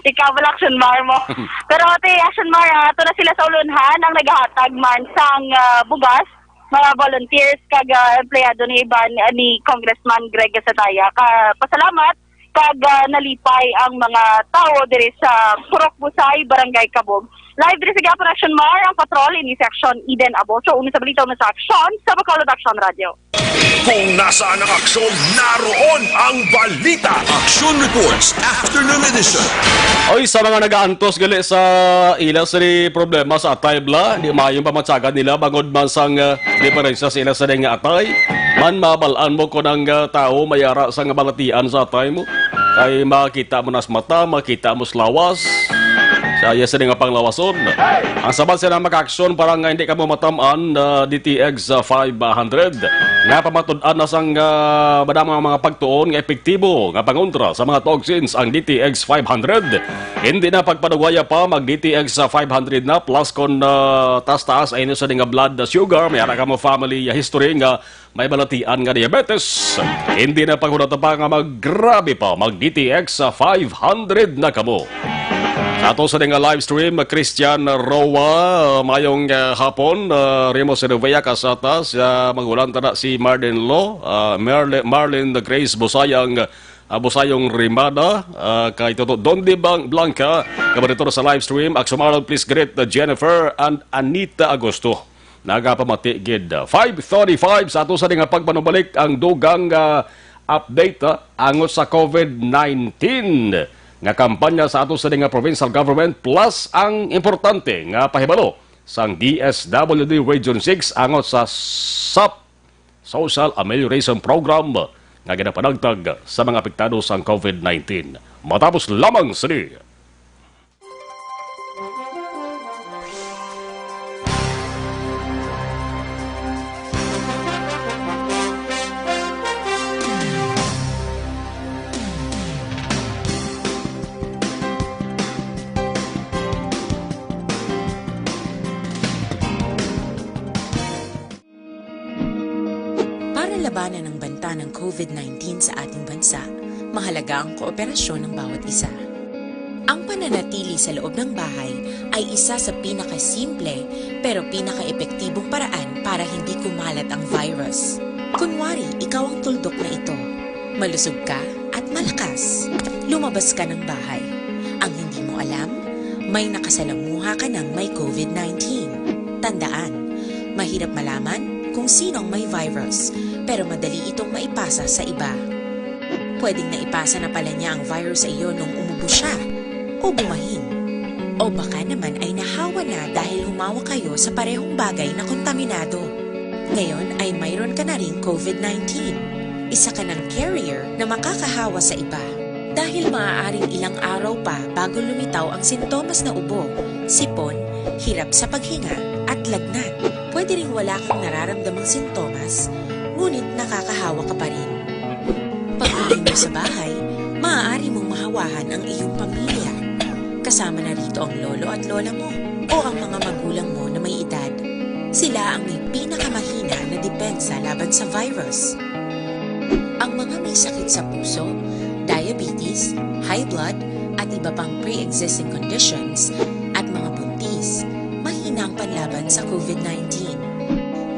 Ikaw wala, Action Mar mo. Pero ti Action Mar, ah, ato na sila sa ulunhan ang nagahatag man sang, ah, bugas, mga volunteers kag, ah, empleyado ni iban, ah, ni Congressman Greg Gatadaya. Ka, pasalamat kag, ah, nalipay ang mga tawo diri sa Purok Busay, Barangay Cabug. Live diri sa Gihapon Action Mar, ang patrol ini si Action Eden Abocho, una sa balita, una sa aksyon, sa Bacolod Action Radio. Kung nasaan ang aksyon, naroon ang balita. Action Reports, Afternoon Edition. Oy, sa mga nagaantos gali sa ila sini problema sa atay bala, di maayo ang pamatyagan nila bangod man sang, ah, diferensya sa ila sini nga atay. Man, mabal-an mo kon ang, ah, tawo may ara sang balatian sa atay mo. Kay makita mo nas mata, makita mo sa lawas. Sa iya sini nga panglawason. Ang sabat sila makaaksyon para nga hindi kamo matam-an, ah, D T X five hundred. Nga pamatud-an na sang, ah, madamo nga mga pagtuon nga epektibo nga pangontra sa mga toxins ang D T X five hundred. Hindi na pagpadugaya pa, mag D T X five hundred na, plus kon, ah, taas-taas ay inyo sa nga blood sugar, may ara kamo family history nga may balatian nga diabetes. Hindi na paghunata pa nga maggrabe pa, mag D T X five hundred na kamo. Sa ato sa nga live stream, Christian Roa, mayong, ah, hapon, ah, Remo Cervea Casata, sa magulang tana si Marlin Lo, ah, Merle-, Marlin Grace Busayang, ah, Busayong Rimada, ah, kay Toto Dondi Bang-, Blanca, kabaritor sa live stream, Aksum Arnold, please greet, ah, Jennifer and Anita Agosto. Nagapamati gid. Five thirty-five sa ato sa nga pagpanubalik ang dugang, ah, update, ah, angot sa COVID nineteen nga kampanya sa ato sa nga provincial government, plus ang importante nga pahibalo sang D S W D Region six angot sa sap Social Amelioration Program nga ginapanagtag sa mga apektado sang COVID nineteen. Matapos lamang sini, Para labanan ang banta ng COVID nineteen sa ating bansa, mahalaga ang kooperasyon ng bawat isa. Ang pananatili sa loob ng bahay ay isa sa pinakasimple pero pinakaepektibong paraan para hindi kumalat ang virus. Kunwari, ikaw ang tuldok na ito. Malusog ka at malakas. Lumabas ka ng bahay. Ang hindi mo alam, may nakasalamuha ka ng may COVID nineteen. Tandaan, mahirap malaman kung sino ang may virus, pero madali itong maipasa sa iba. Pwedeng naipasa na pala niya ang virus sa iyo nung umubo siya o bumahin. O baka naman ay nahawa na dahil humawak kayo sa parehong bagay na kontaminado. Ngayon ay mayroon ka na ring COVID nineteen. Isa ka ng carrier na makakahawa sa iba. Dahil maaaring ilang araw pa bago lumitaw ang sintomas na ubo, sipon, hirap sa paghinga, at lagnat. Pwede ring wala kang nararamdamang sintomas, ngunit nakakahawa ka pa rin. Pag-uwi mo sa bahay, maaari mong mahawahan ang iyong pamilya. Kasama na rito ang lolo at lola mo o ang mga magulang mo na may edad. Sila ang may pinakamahina na depensa laban sa virus. Ang mga may sakit sa puso, diabetes, high blood, at iba pang pre-existing conditions, at mga buntis, mahina ang panlaban sa COVID nineteen.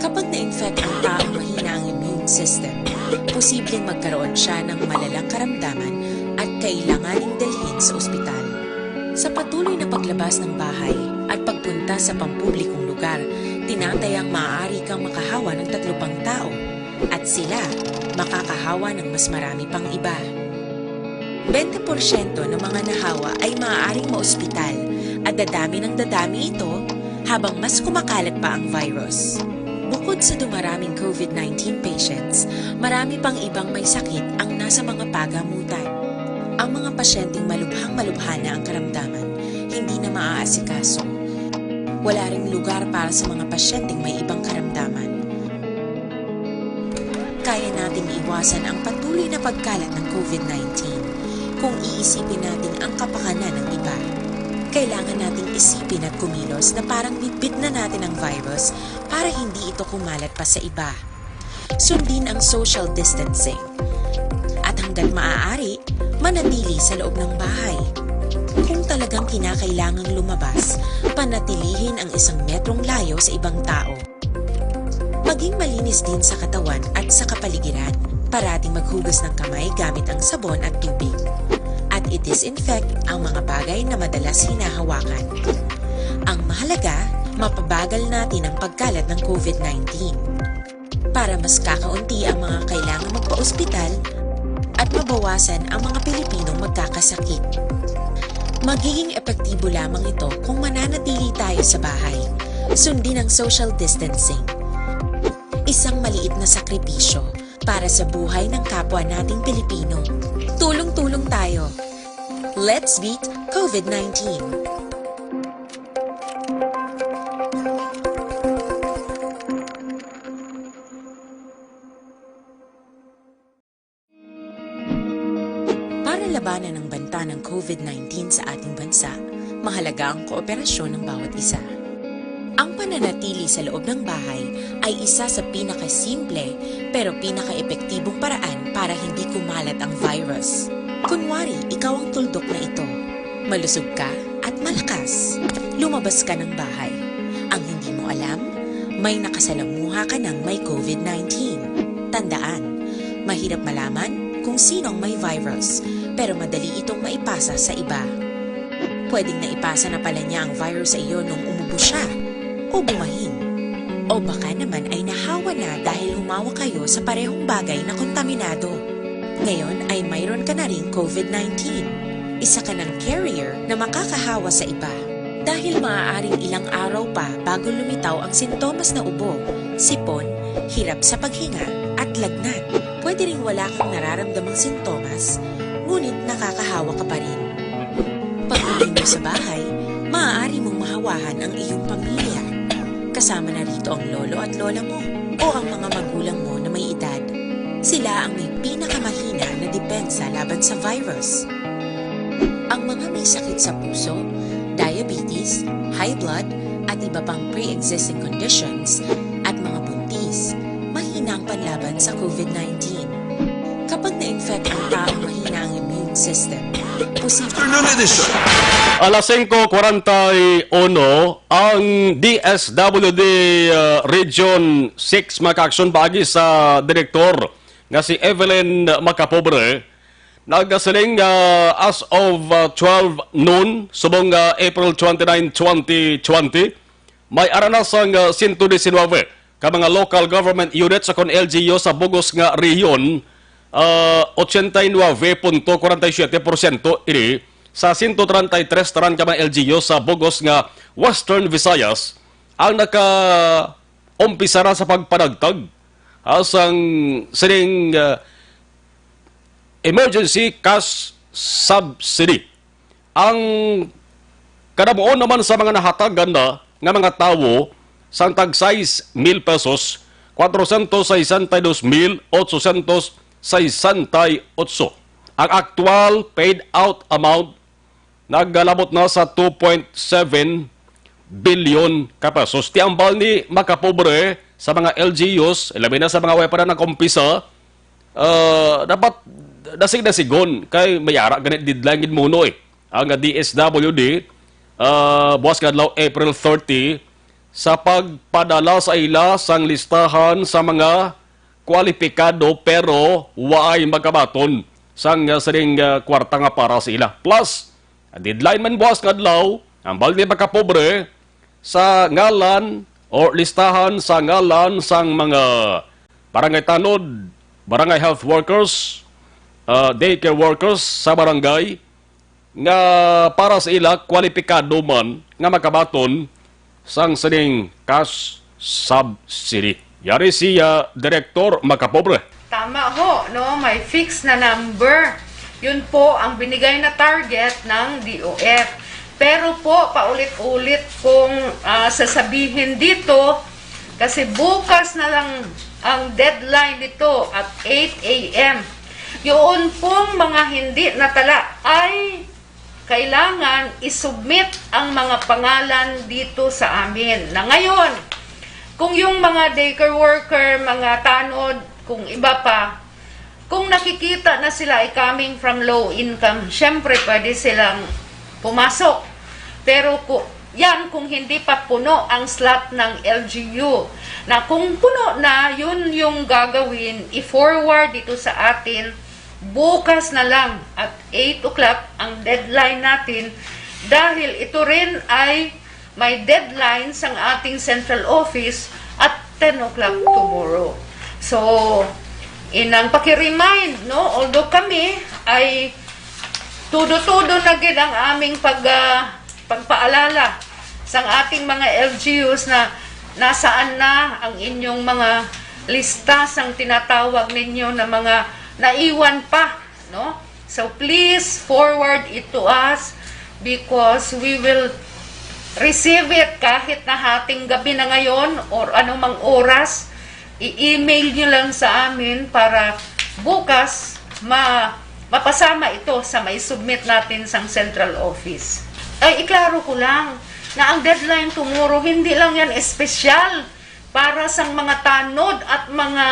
Kapag na-infect ang taong mahina ang immune system, posibleng magkaroon siya ng malalang karamdaman at kailanganing dalhin sa ospital. Sa patuloy na paglabas ng bahay at pagpunta sa pampublikong lugar, tinatayang maaari kang makahawa ng tatlo pang tao at sila makakahawa ng mas marami pang iba. Bente porsyento ng mga nahawa ay maaaring maospital At dadami ng dadami ito habang mas kumakalat pa ang virus. Bukod sa dumaraming COVID nineteen patients, marami pang ibang may sakit ang nasa mga pagamutan. Ang mga pasyenteng malubhang-malubha na ang karamdaman, hindi na maaasikaso. Wala ring lugar para sa mga pasyenteng may ibang karamdaman. Kaya nating iwasan ang patuloy na pagkalat ng COVID nineteen kung iisipin natin ang kapakanan ng iba. Kailangan nating isipin at kumilos na parang bitbit na natin ang virus para hindi ito kumalat pa sa iba. Sundin ang social distancing. At hanggat maaari, manatili sa loob ng bahay. Kung talagang kinakailangang lumabas, panatilihin ang isang metrong layo sa ibang tao. Maging malinis din sa katawan at sa kapaligiran. Parating maghugas ng kamay gamit ang sabon at tubig. At i-disinfect ang mga bagay na madalas hinahawakan. Ang mahalaga, mapabagal natin ang pagkalat ng COVID nineteen. Para mas kakaunti ang mga kailangan magpa-ospital at mabawasan ang mga Pilipinong magkakasakit. Magiging epektibo lamang ito kung mananatili tayo sa bahay. Sundin ang social distancing. Isang maliit na sakripisyo para sa buhay ng kapwa nating Pilipino. Tulong-tulong tayo. Let's beat COVID nineteen. Para labanan ang banta ng COVID nineteen sa ating bansa, mahalaga ang kooperasyon ng bawat isa. Ang pananatili sa loob ng bahay ay isa sa pinakasimple pero pinakaepektibong paraan para hindi kumalat ang virus. Kunwari, ikaw ang tuldok na ito. Malusog ka at malakas. Lumabas ka ng bahay. Ang hindi mo alam, may nakasalamuha ka ng may COVID nineteen. Tandaan, mahirap malaman kung sino ang may virus, pero madali itong maipasa sa iba. Pwedeng naipasa na pala niya ang virus sa iyo nung umubo siya o bumahin. O baka naman ay nahawa na dahil humawa kayo sa parehong bagay na kontaminado. Ngayon ay mayroon ka na ring COVID nineteen. Isa ka ng carrier na makakahawa sa iba. Dahil maaaring ilang araw pa bago lumitaw ang sintomas na ubo, sipon, hirap sa paghinga, at lagnat. Pwede ring wala kang nararamdamang sintomas, ngunit nakakahawa ka pa rin. Pag-uwi mo sa bahay, maaari mong mahawahan ang iyong pamilya. Kasama na rito ang lolo at lola mo o ang mga magulang mo na may edad. Sila ang may pinakamahina na depensa laban sa virus. Ang mga may sakit sa puso, diabetes, high blood, at iba pang pre-existing conditions, at mga buntis, mahina ang panlaban sa COVID nineteen. Kapag na-infect ang taong mahina ang immune system, posible Afternoon edition. Alas singko kwarenta y uno, ang D S W D, uh, Region six makaaksyon paagi sa direktor nga si Evelyn Macapobre, nagasiling nga as of, uh, twelve noon subong nga April twenty-nine, twenty twenty, may ara na sang, uh, siyento disinwebe ka mga local government units sa kon L G U sa bugos nga rehiyon, ah, ochenta y nueve punto kwarenta y siete porsyento ini sa siyento treinta y tres tanan ka mga L G U sa bugos nga Western Visayas ang naka-umpisa na sa pagpanagtag, ah, sang sining, ah, emergency cash subsidy. Ang kadamuon naman sa mga nahatagan na nga mga tawo sang tag sais mil pesos, kwatrosyentos sesenta y dos mil otsosyentos sesenta y otso. Ang aktual paid out amount nagkalabot na sa two point seven bilyon ka pesos. Ti ambal ni makapobre sa mga L G Us, labi na sa mga way pa na nag-umpisa, ah, dapat dasig-dasigon kay may ara gani deadline gid muno eh. Ang D S W D, ah, buwas nga adlaw, April thirty, sa pagpadala sa ila sang listahan sa mga kwalipikado pero waay magkabaton sang, ah, sining, ah, kwarta nga para sa ila. Plus, ang deadline man buwas nga adlaw, ambal ni makapobre sa ngalan o listahan sa ngalan sang mga barangay tanod, barangay health workers, ah, daycare workers sa barangay, nga para sa ila kwalipikado man nga makabaton sang sining cash subsidy. Yari si, ah, Direktor Macapobre. Tama ho, no? May fixed na number. Yun po ang binigay na target ng D O F. Pero po, paulit-ulit kong, ah, sasabihin dito, kasi bukas na lang ang deadline nito at eight a m. Yun pong mga hindi natala ay kailangan isubmit ang mga pangalan dito sa amin. Na ngayon, kung yung mga daycare worker, mga tanod, kung iba pa, kung nakikita na sila ay coming from low income, syempre pwede silang pumasok. Pero ku-, yan kung hindi pa puno ang slot ng L G U. Na kung puno na, yun yung gagawin, i-forward dito sa atin. Bukas na lang at eight o'clock ang deadline natin dahil ito rin ay may deadline sang ating central office at ten o'clock tomorrow. So, inang paki-remind, no? Although kami ay tudo-tudo na gid ang aming pag, ah, pagpaalala sang ating mga L G Us na nasaan na ang inyong mga lista sang tinatawag ninyo na mga naiwan pa, no? So please forward it to us because we will receive it kahit na hating gabi na ngayon or anumang oras. I-email nyo lang sa amin para bukas ma mapasama ito sa mai-submit natin sang central office. Ay, iklaro ko lang na ang deadline tomorrow, hindi lang yan espesyal para sang mga tanod at mga,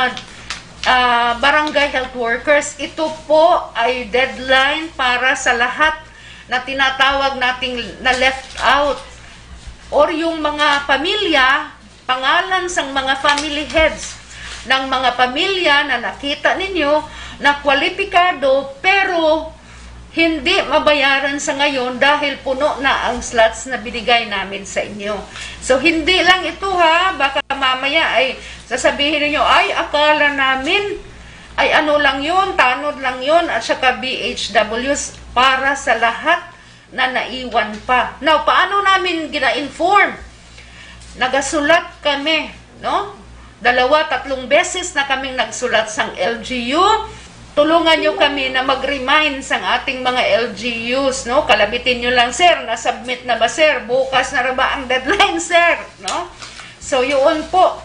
ah, barangay health workers. Ito po ay deadline para sa lahat na tinatawag nating na left out or yung mga pamilya, pangalan sang mga family heads ng mga pamilya na nakita ninyo na kwalipikado pero hindi mabayaran sa ngayon dahil puno na ang slots na binigay namin sa inyo. So, hindi lang ito ha, baka mamaya ay sasabihin ninyo, "Ay, akala namin ay ano lang yun, tanod lang yun, at saka B H Ws." Para sa lahat na naiwan pa. Now, paano namin gina-inform? Nagasulat kami, no? Dalawa, tatlong beses na kaming nagsulat sang L G U. Tulungan nyo kami na mag-remind sang ating mga L G Us, no? Kalamitin nyo lang, "Sir, na-submit na ba, sir? Bukas na ra ba ang deadline, sir?" No? So, yun po.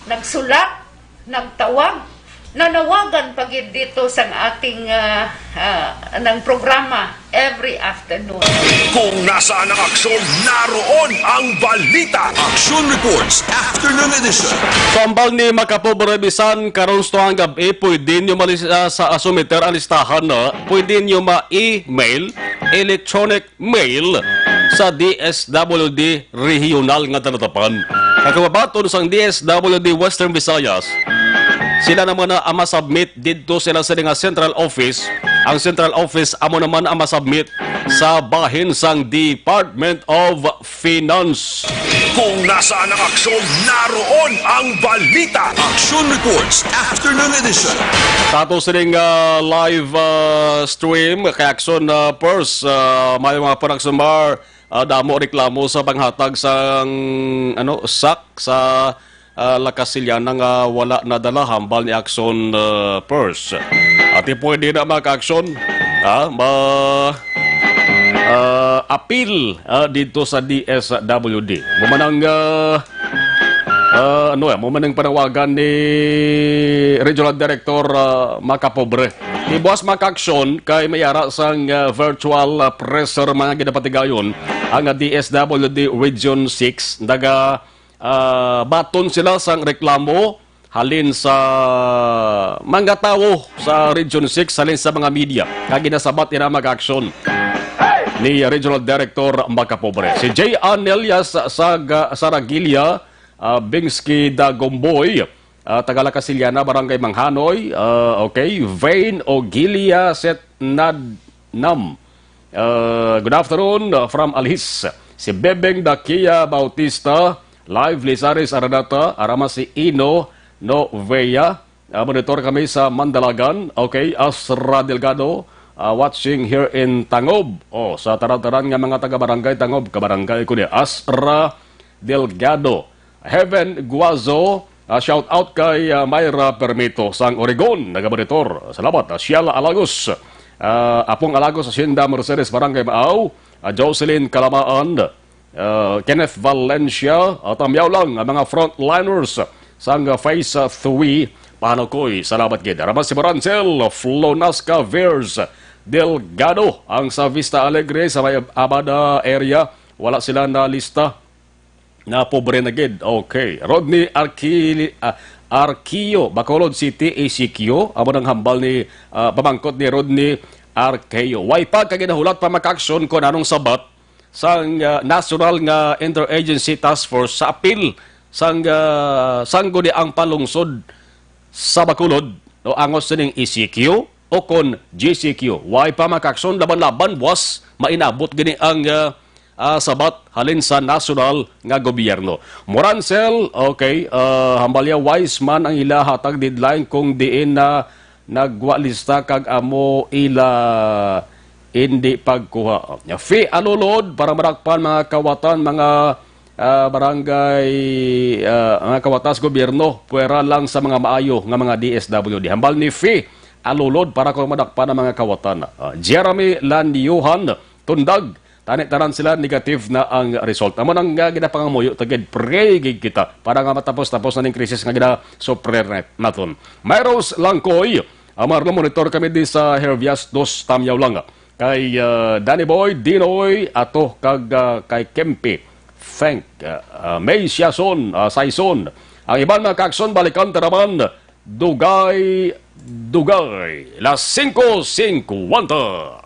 Nagsulat, nagtawag, nanawagan pa gid dito sang ating, ah, ah, ng programa every afternoon. Kung nasaan ang aksyon, naroon ang balita. Action Reports, Afternoon Edition. Sa hambal ni Macapobre, bisan karon sa tungang gab-i, pwede nyo malis-, ah, sa, ah, sumiter ang listahan, no? Pwede nyo ma-email, electronic mail sa D S W D regional nga dalatapan. Kag kung mabaton sang D S W D Western Visayas, sila naman na ang masubmit didto sila sa nga central office. Ang central office amo naman ang masubmit sa bahin sang Department of Finance. Kung nasaan ang aksyon, naroon ang balita. Action Reports, Afternoon Edition. Sa ato sining, ah, live, ah, stream, kay Action, ah, Pers, ah, may mga Panagsumar, ah, damo reklamo sa panghatag sang, ano, sak sa, ah, La Casillana nga wala nadala, hambal ni Action, ah, Pers. Ati pwede na, mga ka-Action, ah, ma-, ah, appeal, ah, dito sa D S W D. Mo man ang, ah, ah, ano, eh, mo man ang panawagan ni Regional Director, ah, Macapobre. Ibuas, mga ka-Action, kay may ara sang, ah, virtual, ah, presser mga ginapatigayon ang, ah, D S W D Region six. Naga, ah, baton sila sang reklamo halin sa mga tawo sa Region six, halin sa mga media. Kag ginasabat ina mag-action ni Regional Director Macapobre. Si J. Anelias sa, sa Ga-, Saragilia, ah, Bingsky Dagomboy, ah, taga La Casillana, Barangay Manghanoy, ah, okay, Vane Ogilia Setnadnam. Ah, good afternoon, ah, from Alhis. Si Bebeng Dakia Bautista, live Lizares Aranata, arama si Ino Novea. Ah, monitor kami sa Mandalagan. Okay, Asra Delgado, ah, watching here in Tangob. Oh, sa tanan-tanan nga mga taga-barangay Tangob, kabarangay ko ni Asra Delgado. Heaven Guazo, ah, shout out kay, ah, Myra Permito sang Oregon, nagamonitor. Salamat, ah, Sheila Alagos. Ah, Apong Alagos, Hacienda Mercedes, Barangay Maaw. Ah, Jocelyn Kalamaan, ah, Kenneth Valencia, ah, tamyaw lang ang mga frontliners sang, ah, phase, ah, three. Pahanukoy, salamat gid. Ramas si Morancel, Flo Nasca Veers, Delgado, ang sa Vista Alegre, sa may Abada area. Wala sila na lista. Na pobre na gid. Okay. Rodney Arqui-, ah, Arquio, Bacolod City, E C Q. Amo nang hambal ni, ah, pamangkot ni Rodney Arquio. Way pa ka ginahulat pa makaaksyon kon anong sabat sang, ah, National nga Interagency Task Force sa apil sang, ah, sangguniang panlungsod sa Bacolod o angos sining E C Q o kon G C Q. Way pa makaaksyon laban-laban, buwas mainabot gini ang, ah, ah, sabat halin sa nasyonal nga gobyerno. Morancel, okay, ah, hambalya wise man ang ila hatag deadline kung diin na nagwa lista kag amo ila indi pagkuha. Fi Alulod, para madakpan mga kawatan, mga, ah, barangay, ah, mga kawatan sa gobyerno, pwera lang sa mga maayo nga mga D S W D. Hambal ni Fi Alulod para kung madakpan ang mga kawatan. Ah, Jeremy Lanyuhan, Tundag, tani tanan sila negative na ang result. Amo nang, ah, ginapangamuyo ta gid, pray gid kita para nga matapos-tapos na ning krisis nga ginasufrir nat-, naton. Myros Langkoy, ah, Marlon, monitor kami di sa Hervias dos, tamyaw lang. Kay, ah, Danny Boy, Dinoy, ato kag, ah, kay Kempi, Feng, ah, ah, May Siason, ah, Saison. Ang iban mga kaaksyon, balikan ta naman. Dugay, dugay. Las singko singkwenta.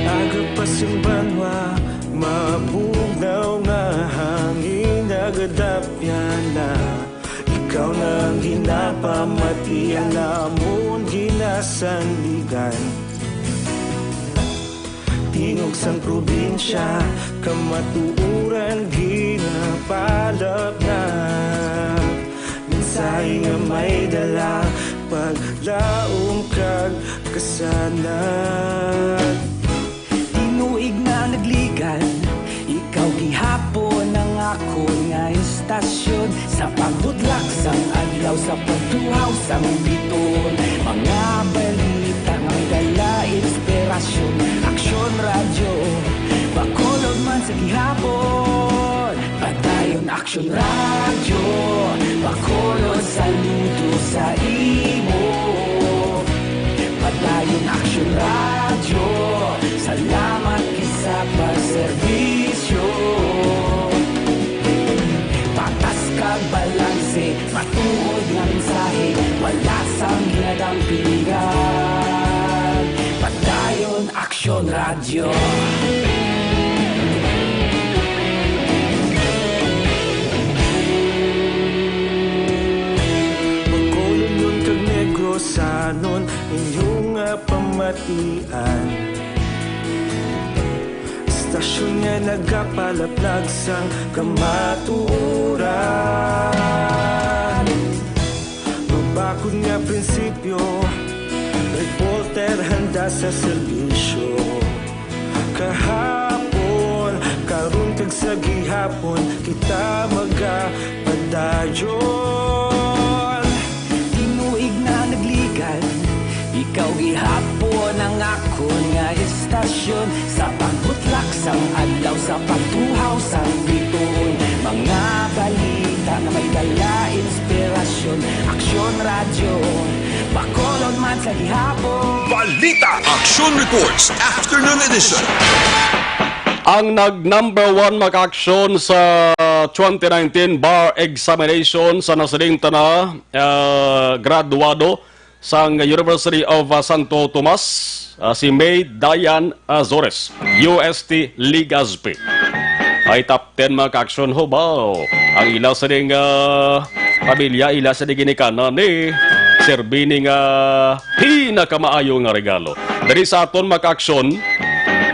Aga pa sing banwa, mabugnaw nga hangin nagadapyan na. Ikaw na ang ginapamatian namon ginasandigan. Tingog sang probinsya, kamatuoran ginapalapnap. Mensahe nga may dala, paglaom kag kasanag. Tinuig na nagligan, ikaw gihapon ang akon nga istasyon. Sa pagbudlak sang adlaw, sa pagtuhaw sang biton, mga balita nga may dala inspirasyon. Aksyon Radyo, Bacolod man sa gihapon. Padayon Aksyon Radyo, Bacolod, saludo sa imo. Padayon Aksyon Radyo, salamat gid sa pagserbisyo. Patas kag balanse, matuod nga mensahe, wala sang ginadampigan. Padayon Aksyon Radyo. Bacolod kag Negrosanon, inyo nga pamatian. Istasyon nga nagapalaplag sang kamatuoran. Mabakod nga prinsipyo, reporter handa sa serbisyo. Kahapon, karon kag sa gihapon, kita magapadayon. Tinuig na nagligan, ikaw gihapon ang akon nga istasyon. Sa pagbutlak sang adlaw, sa pagtuhaw sang bituon, mga balita nga may dala inspirasyon. Aksyon Radyo, Bacolod man sa gihapon. Balita, Action Reports, Afternoon Edition. Ang nag number one makaaksyon sa twenty nineteen bar examination sa nasiding tana, ah, graduado sang University of, ah, Santo Tomas, ah, si May Diane Azores, U S T Legazpi. Ay top ten makaaksyon, hubaw. Ang ila sining, ah, pamilya, ila sining ginikanan ni Sir Bini nga pinakamaayo nga regalo. Diri sa aton makaaksyon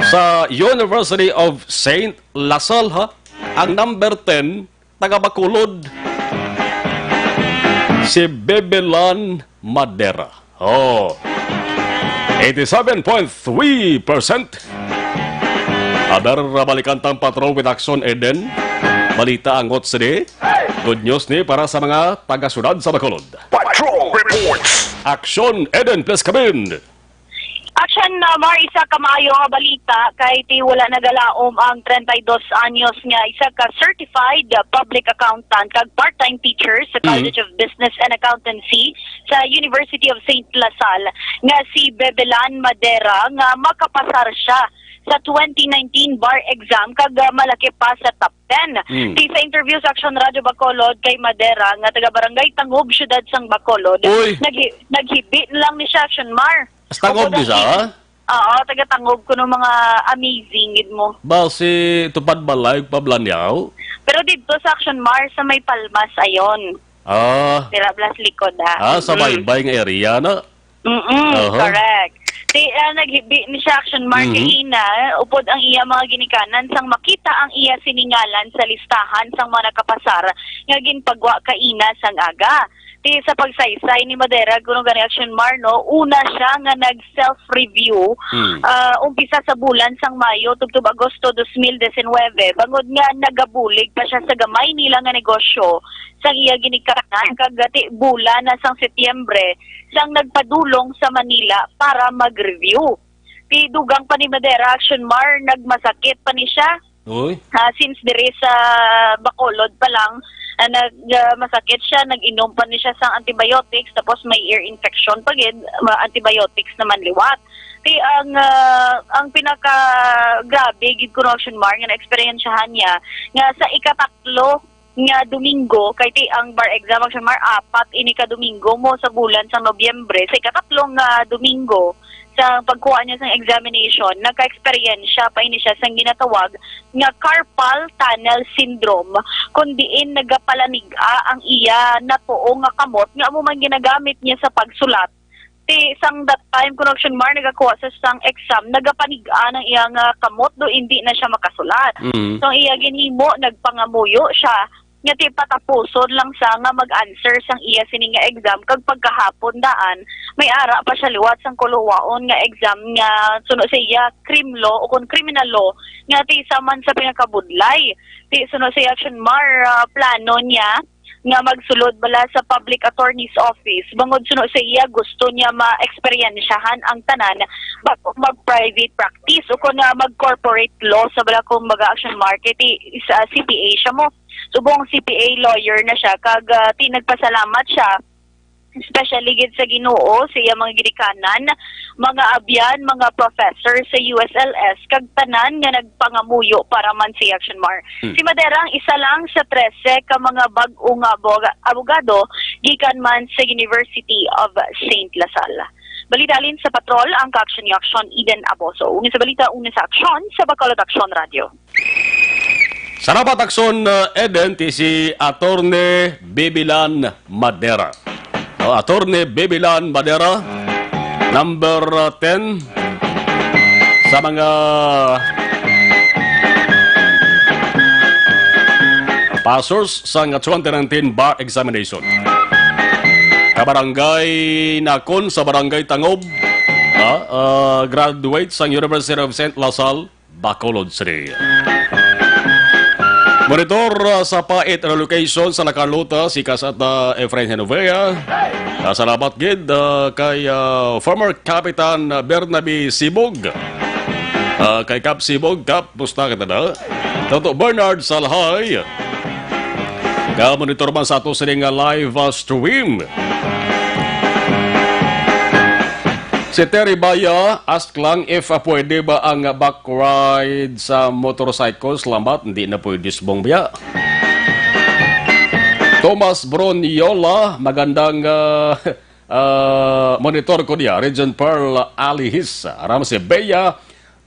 sa University of Saint La Salle, ha? Ang number ten, taga Bacolod, si Bebelan Madera. Oh. Eighty-seven point three percent. Aber, balikan tang patrol with Action Eden. Balita angot sini. Good news ni para sa mga taga-syudad sa Bacolod. Patrol reports. Action Eden, please come in. Action, uh, Mar, isa ka maayo nga balita kay ti wala nagalaom ang treinta y dos anyos nga isa ka certified, uh, public accountant kag part-time teacher sa Mm. College of Business and Accountancy sa University of Saint La Salle nga si Bebelan Madera nga makapasar siya sa twenty nineteen bar exam kag, uh, malaki pa sa top ten. Mm. Ti sa interview sa Action Radio Bacolod kay Madera nga taga Barangay Tangob, siyudad sang Bacolod, Uy. naghi-, naghibi na lang ni siya, Action Mar. Sa Tangob Upod ni ang siya? i-, oo, taga Tangob kuno, mga amazing gid mo. Ba, si Tupad Balay, Pablanyaw? Pero didto sa Action Mar, sa may Palmas, ayon. Ah. Dira blas likod, ha? Ah, sa Mm. baybay nga area na? Mm-mm, Aha. correct. Ti, ah, naghibi ni siya, Action Mar, Mhm. kaina, upod ang iya mga ginikanan sang makita ang iya sining ngalan sa listahan sang mga nakapasar nga ginpagwa kaina sang aga. Ti, sa pagsaysay ni Madera, kuno gani, Action Mar, no, una siya nga nag-self-review, Hmm. ah, umpisa sa bulan sang Mayo tubtob Agosto dos mil diecinueve, bangod nga nagabulig pa siya sa gamay nila nga negosyo sang iya ginikanan, kag ti bulan na sang Setyembre sang nagpadulong sa Manila para mag-review. Ti dugang pa ni Madera, Action Mar, nagmasakit pa ni siya. Uy. Ah, since diri sa Bacolod pa lang, ah, nag, ah, masakit siya, nag-inom pa ni siya sang antibiotics, tapos may ear infection pa gid, ma-, antibiotics naman liwat. Ti ang, ah, ang pinaka grabe gid kuno, Action Mar, nga na-eksperyensyahan niya nga sa ikatatlo nga Domingo, kay ti ang bar exam, Action Mar, apat ini ka Domingo mo sa bulan sa Nobyembre, sa ikatatlo nga Domingo sa pagkuha niya sang examination, nagka-eksperyensya pa ini siya sang ginatawag nga carpal tunnel syndrome, kun diin nagapalanig-a ang iya natuo nga kamot nga amo man ginagamit niya sa pagsulat. Ti sang that time, kuno, Action Mar, nagakuha sa sang exam, nagapanig-a ang iya nga kamot, do indi na siya makasulat. Mm. So, ang iya ginhimo, nagpangamuyo siya nga ti patapuson lang sa nga mag-answer sang iya sini nga exam, kag pagkahapon daan may ara pa siya liwat sang kuluwaon nga exam nga suno sa iya crim law o kon criminal law nga ti isa man sa pinakabudlay. Ti suno sa iya, Action Mar, ah, plano niya nga magsulod bala sa public attorney's office, bangod suno sa iya gusto niya ma-eksperyensyahan ang tanan bago mag-private practice o kon, ah, mag-corporate law sa bala, kung baga, Action Mar, kay ti is, ah, C P A siya mo. Subong C P A lawyer na siya, kag, ah, ti nagpasalamat siya, especially gid sa Ginoo, sa iya mga ginikanan, mga abyan, mga professor sa U S L S, kag tanan nga nagpangamuyo para man sa iya, Action Mar. Hmm. Si Madera ang isa lang sa trese ka mga bag-o nga aboga-, abogado gikan man sa University of Saint La Salle. Balita halin sa Patrol, ang ka-action ni Action, Eden Aboso. Una sa balita, una sa aksyon, sa Bacolod Aksyon Radio. Salamat, Aksyon, uh, Eden, ti si Attorney Bibilan Madera. O, Attorney Bibilan Madera, number, uh, ten sa mga passers sa nga twenty nineteen bar examination. Kabarangay Nakon sa Barangay Tangob, ah, ah, graduate sang University of Saint La Salle, Bacolod City. Monitor, ah, sa Pait Relocation sa La Carlota, si Kasat, ah, Efrain Genovea. Ah, salamat gid, ah, kay, ah, former Kapitan, ah, Bernabe Sibog. Ah, kay Kap Sibog, Kap, musta kita na? Toto Bernard Salhay. Ka-monitor man sa ato sini nga live, ah, stream. Si Terry Baya, ask lang if, ah, pwede ba ang back ride sa motorcycle? Salamat, hindi na pwede subong biya. Thomas Broniola, magandang, ah, ah, monitor ko niya. Regent Pearl Alihis, Ramsey Bea,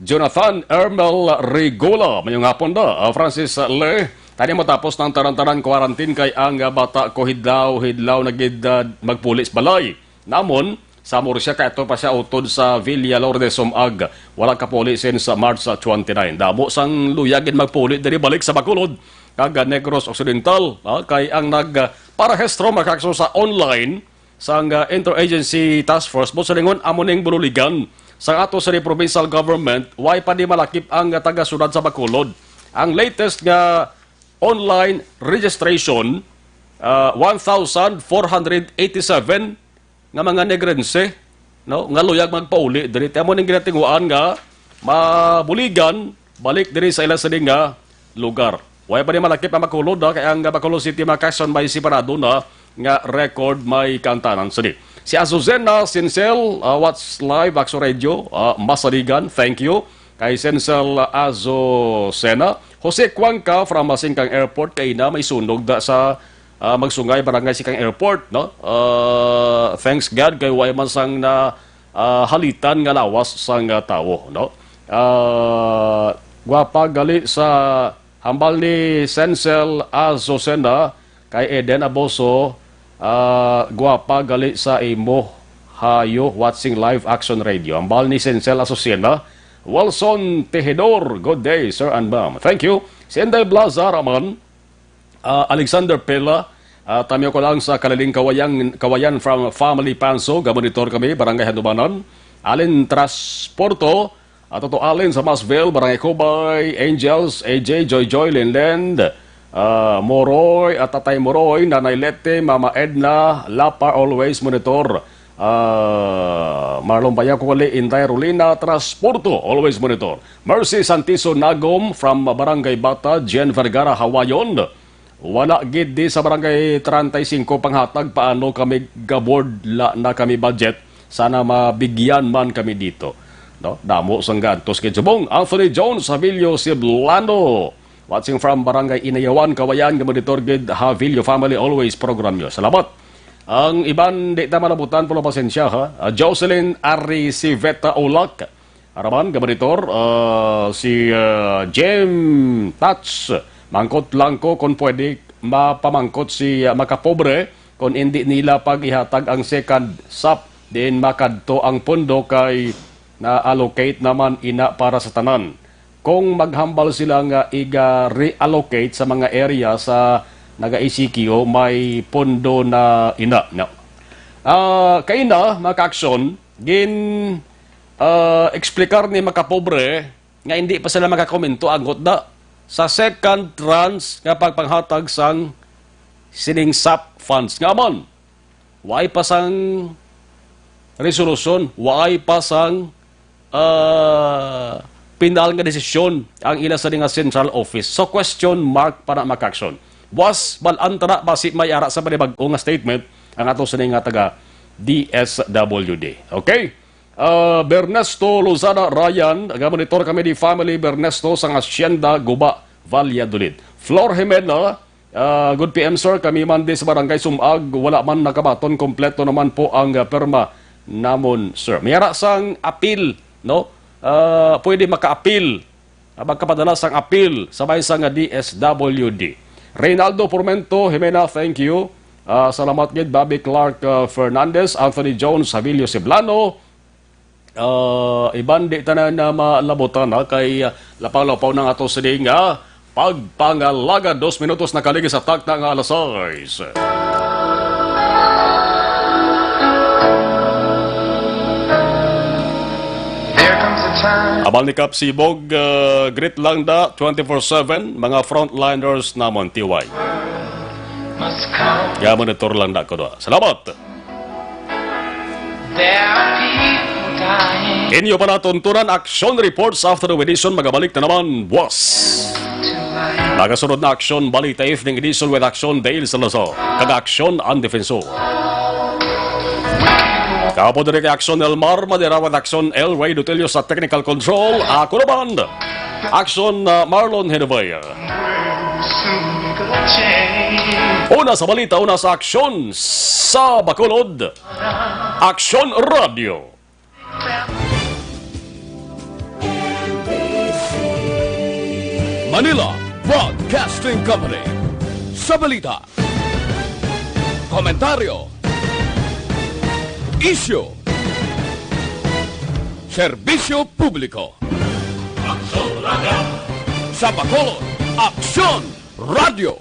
Jonathan Ermel Regula, mayong hapon da. Ah, Francis Le, tani matapos ng taran-taran quarantine kay ang, ah, bata ko hidlaw-hidlaw na gid, ah, magpulis balay. Namon, sa Murcia kay ato pa siya utod sa Villa Lourdes Sumag. Wala ka puli since March twenty-nine. Damo sang luyag gid magpuli diri balik sa Bacolod kag Negros Occidental, ah, kay ang nag, ah, parehistro makakso sa online sang, ah, Interagency Task Force mo sa lingon amo ning bululigan sang ato sa provincial government, way pa di malakip ang, ah, taga-syudad sa Bacolod. Ang latest nga online registration, ah, one thousand four hundred eighty-seven nga mga Negrense, no, nga luyag magpauli diri. Ti amo ning ginatinguhaan nga mabuligan balik diri sa ila sini nga lugar. Way pa ni malakip ang Bacolod, ha, kay ang Bacolod City makakson may separado na nga record may kantanan sini. Si Azucena Sincel, ah, watch live, Action Radio, ah, Masaligan, thank you. Kay Sincel Azucena, Jose Cuenca from Masingkang Airport, kay na may sunog da sa ah, Magsungay, Barangay Sikang Airport, no? Ah, thanks God kay way man sang na, ah, halitan nga lawas sang, ah, tawo, no? Ah, gwapa gali sa hambal ni Sensel Azucena kay Eden Aboso, ah, gwapa gali sa imo hayo watching live Action Radio. Hambal ni Sensel Azucena, Wilson Tejedor, good day, sir and ma'am. Thank you. Si Inday Blaza Raman, Ah, Alexander Pela, ah, tamyo ko lang sa Kaliling Kawayan, Kawayan from Family Panso, gamonitor kami, Barangay Handumanan. Alin Transporto, ah, Toto Alin sa Masville, Barangay Cubay, Angels, A J, Joy Joy, Linland, ah, Moroy, at Tatay Moroy, Nanay Lete, Mama Edna, Lapa, always monitor. Ah, Marlon Bayakuli, Inday Rolina, Transporto, always monitor. Mercy Santiso Nagom from Barangay Bata, Jen Vergara, Hawayon. Wala gid di sa Barangay treinta y cinco panghatag, paano kami gabordla na kami budget? Sana mabigyan man kami dito. No? Damo sang gantos kay Jubong. Anthony Jones, Havilio Siblano. Watching from Barangay Inayawan, Kawayan, nga monitor gid, Havilio family, always program nyo. Salamat. Ang iban, di ta malabutan, pulo pasensya, ha? Ah, Jocelyn Ariciveta Ulak. Araman, nga monitor, ah, si, ah, Jem Tats. Mangkot lang ko kung pwede mapamangkot si, ah, makapobre kung hindi nila pag-ihatag ang second sap, din makadto ang pondo kay na-allocate naman ina para sa tanan. Kung maghambal sila nga iga-reallocate sa mga area sa naga-E C Q, may pondo na ina. No? Ah, kay na, mga ka-aksyon, gin, ah, eksplikar ni makapobre nga hindi pa sila makakomento agod na sa second tranche nga pagpanghatag sang sining sap funds. Nga man, way pa sang resolusyon, way pa sang, ah, pinal nga desisyon ang ila sa nga central office. So, question mark pa na, mga ka-aksyon. Was, bal-an ta na, basi may ara sa panibag-o nga statement ang ato sini nga taga D S W D. Okay? Ah, Bernesto Lozada Ryan, nga monitor kami di family Bernesto sang Hacienda Guba, Valladolid. Flor Jimena, ah, good P M, sir. Kami man di sa Barangay Sumag, wala man nakabaton, kompleto naman po ang, ah, perma namon, sir. May ara sang apil, no? Ah, pwede makaapil, ah, magkapadala sang apil sa may sa nga D S W D. Reynaldo Formento Jimena, thank you. Ah, salamat gid, Bobby Clark, ah, Fernandez, Anthony Jones, Havilio Siblano, ah, iban di tanan na malabutan, ha, kay, ah, lapaw-lapaw na nga ato sini nga pagpangalaga. Dos minutos na kaligis sa takna nga alas sais. There comes a time Abal ni Kap Sibog, ah, greet lang da, twenty-four seven, mga frontliners namon, T Y. Must come. Kaya monitor lang da ko doon. Salamat! There are people dying. Inyo pa natuntunan, Action Reports Afternoon Edition. Magabalik na naman, boss. Nagasunod na Action Balita Evening Edition with Action Dale Salazar kag Action Ang Defensor. Kamo diri kay Aksyon Elmar Maderawan, Aksyon Elway Dutilio sa technical control. Ako naman, Aksyon, uh, Marlon Henevay. Una sa balita, una sa aksyon sa Bacolod. Aksyon Radio. Manila Broadcasting Company. Sa balita, komentaryo, isyu, serbisyo publiko. Sa Bacolod, Aksyon Radio.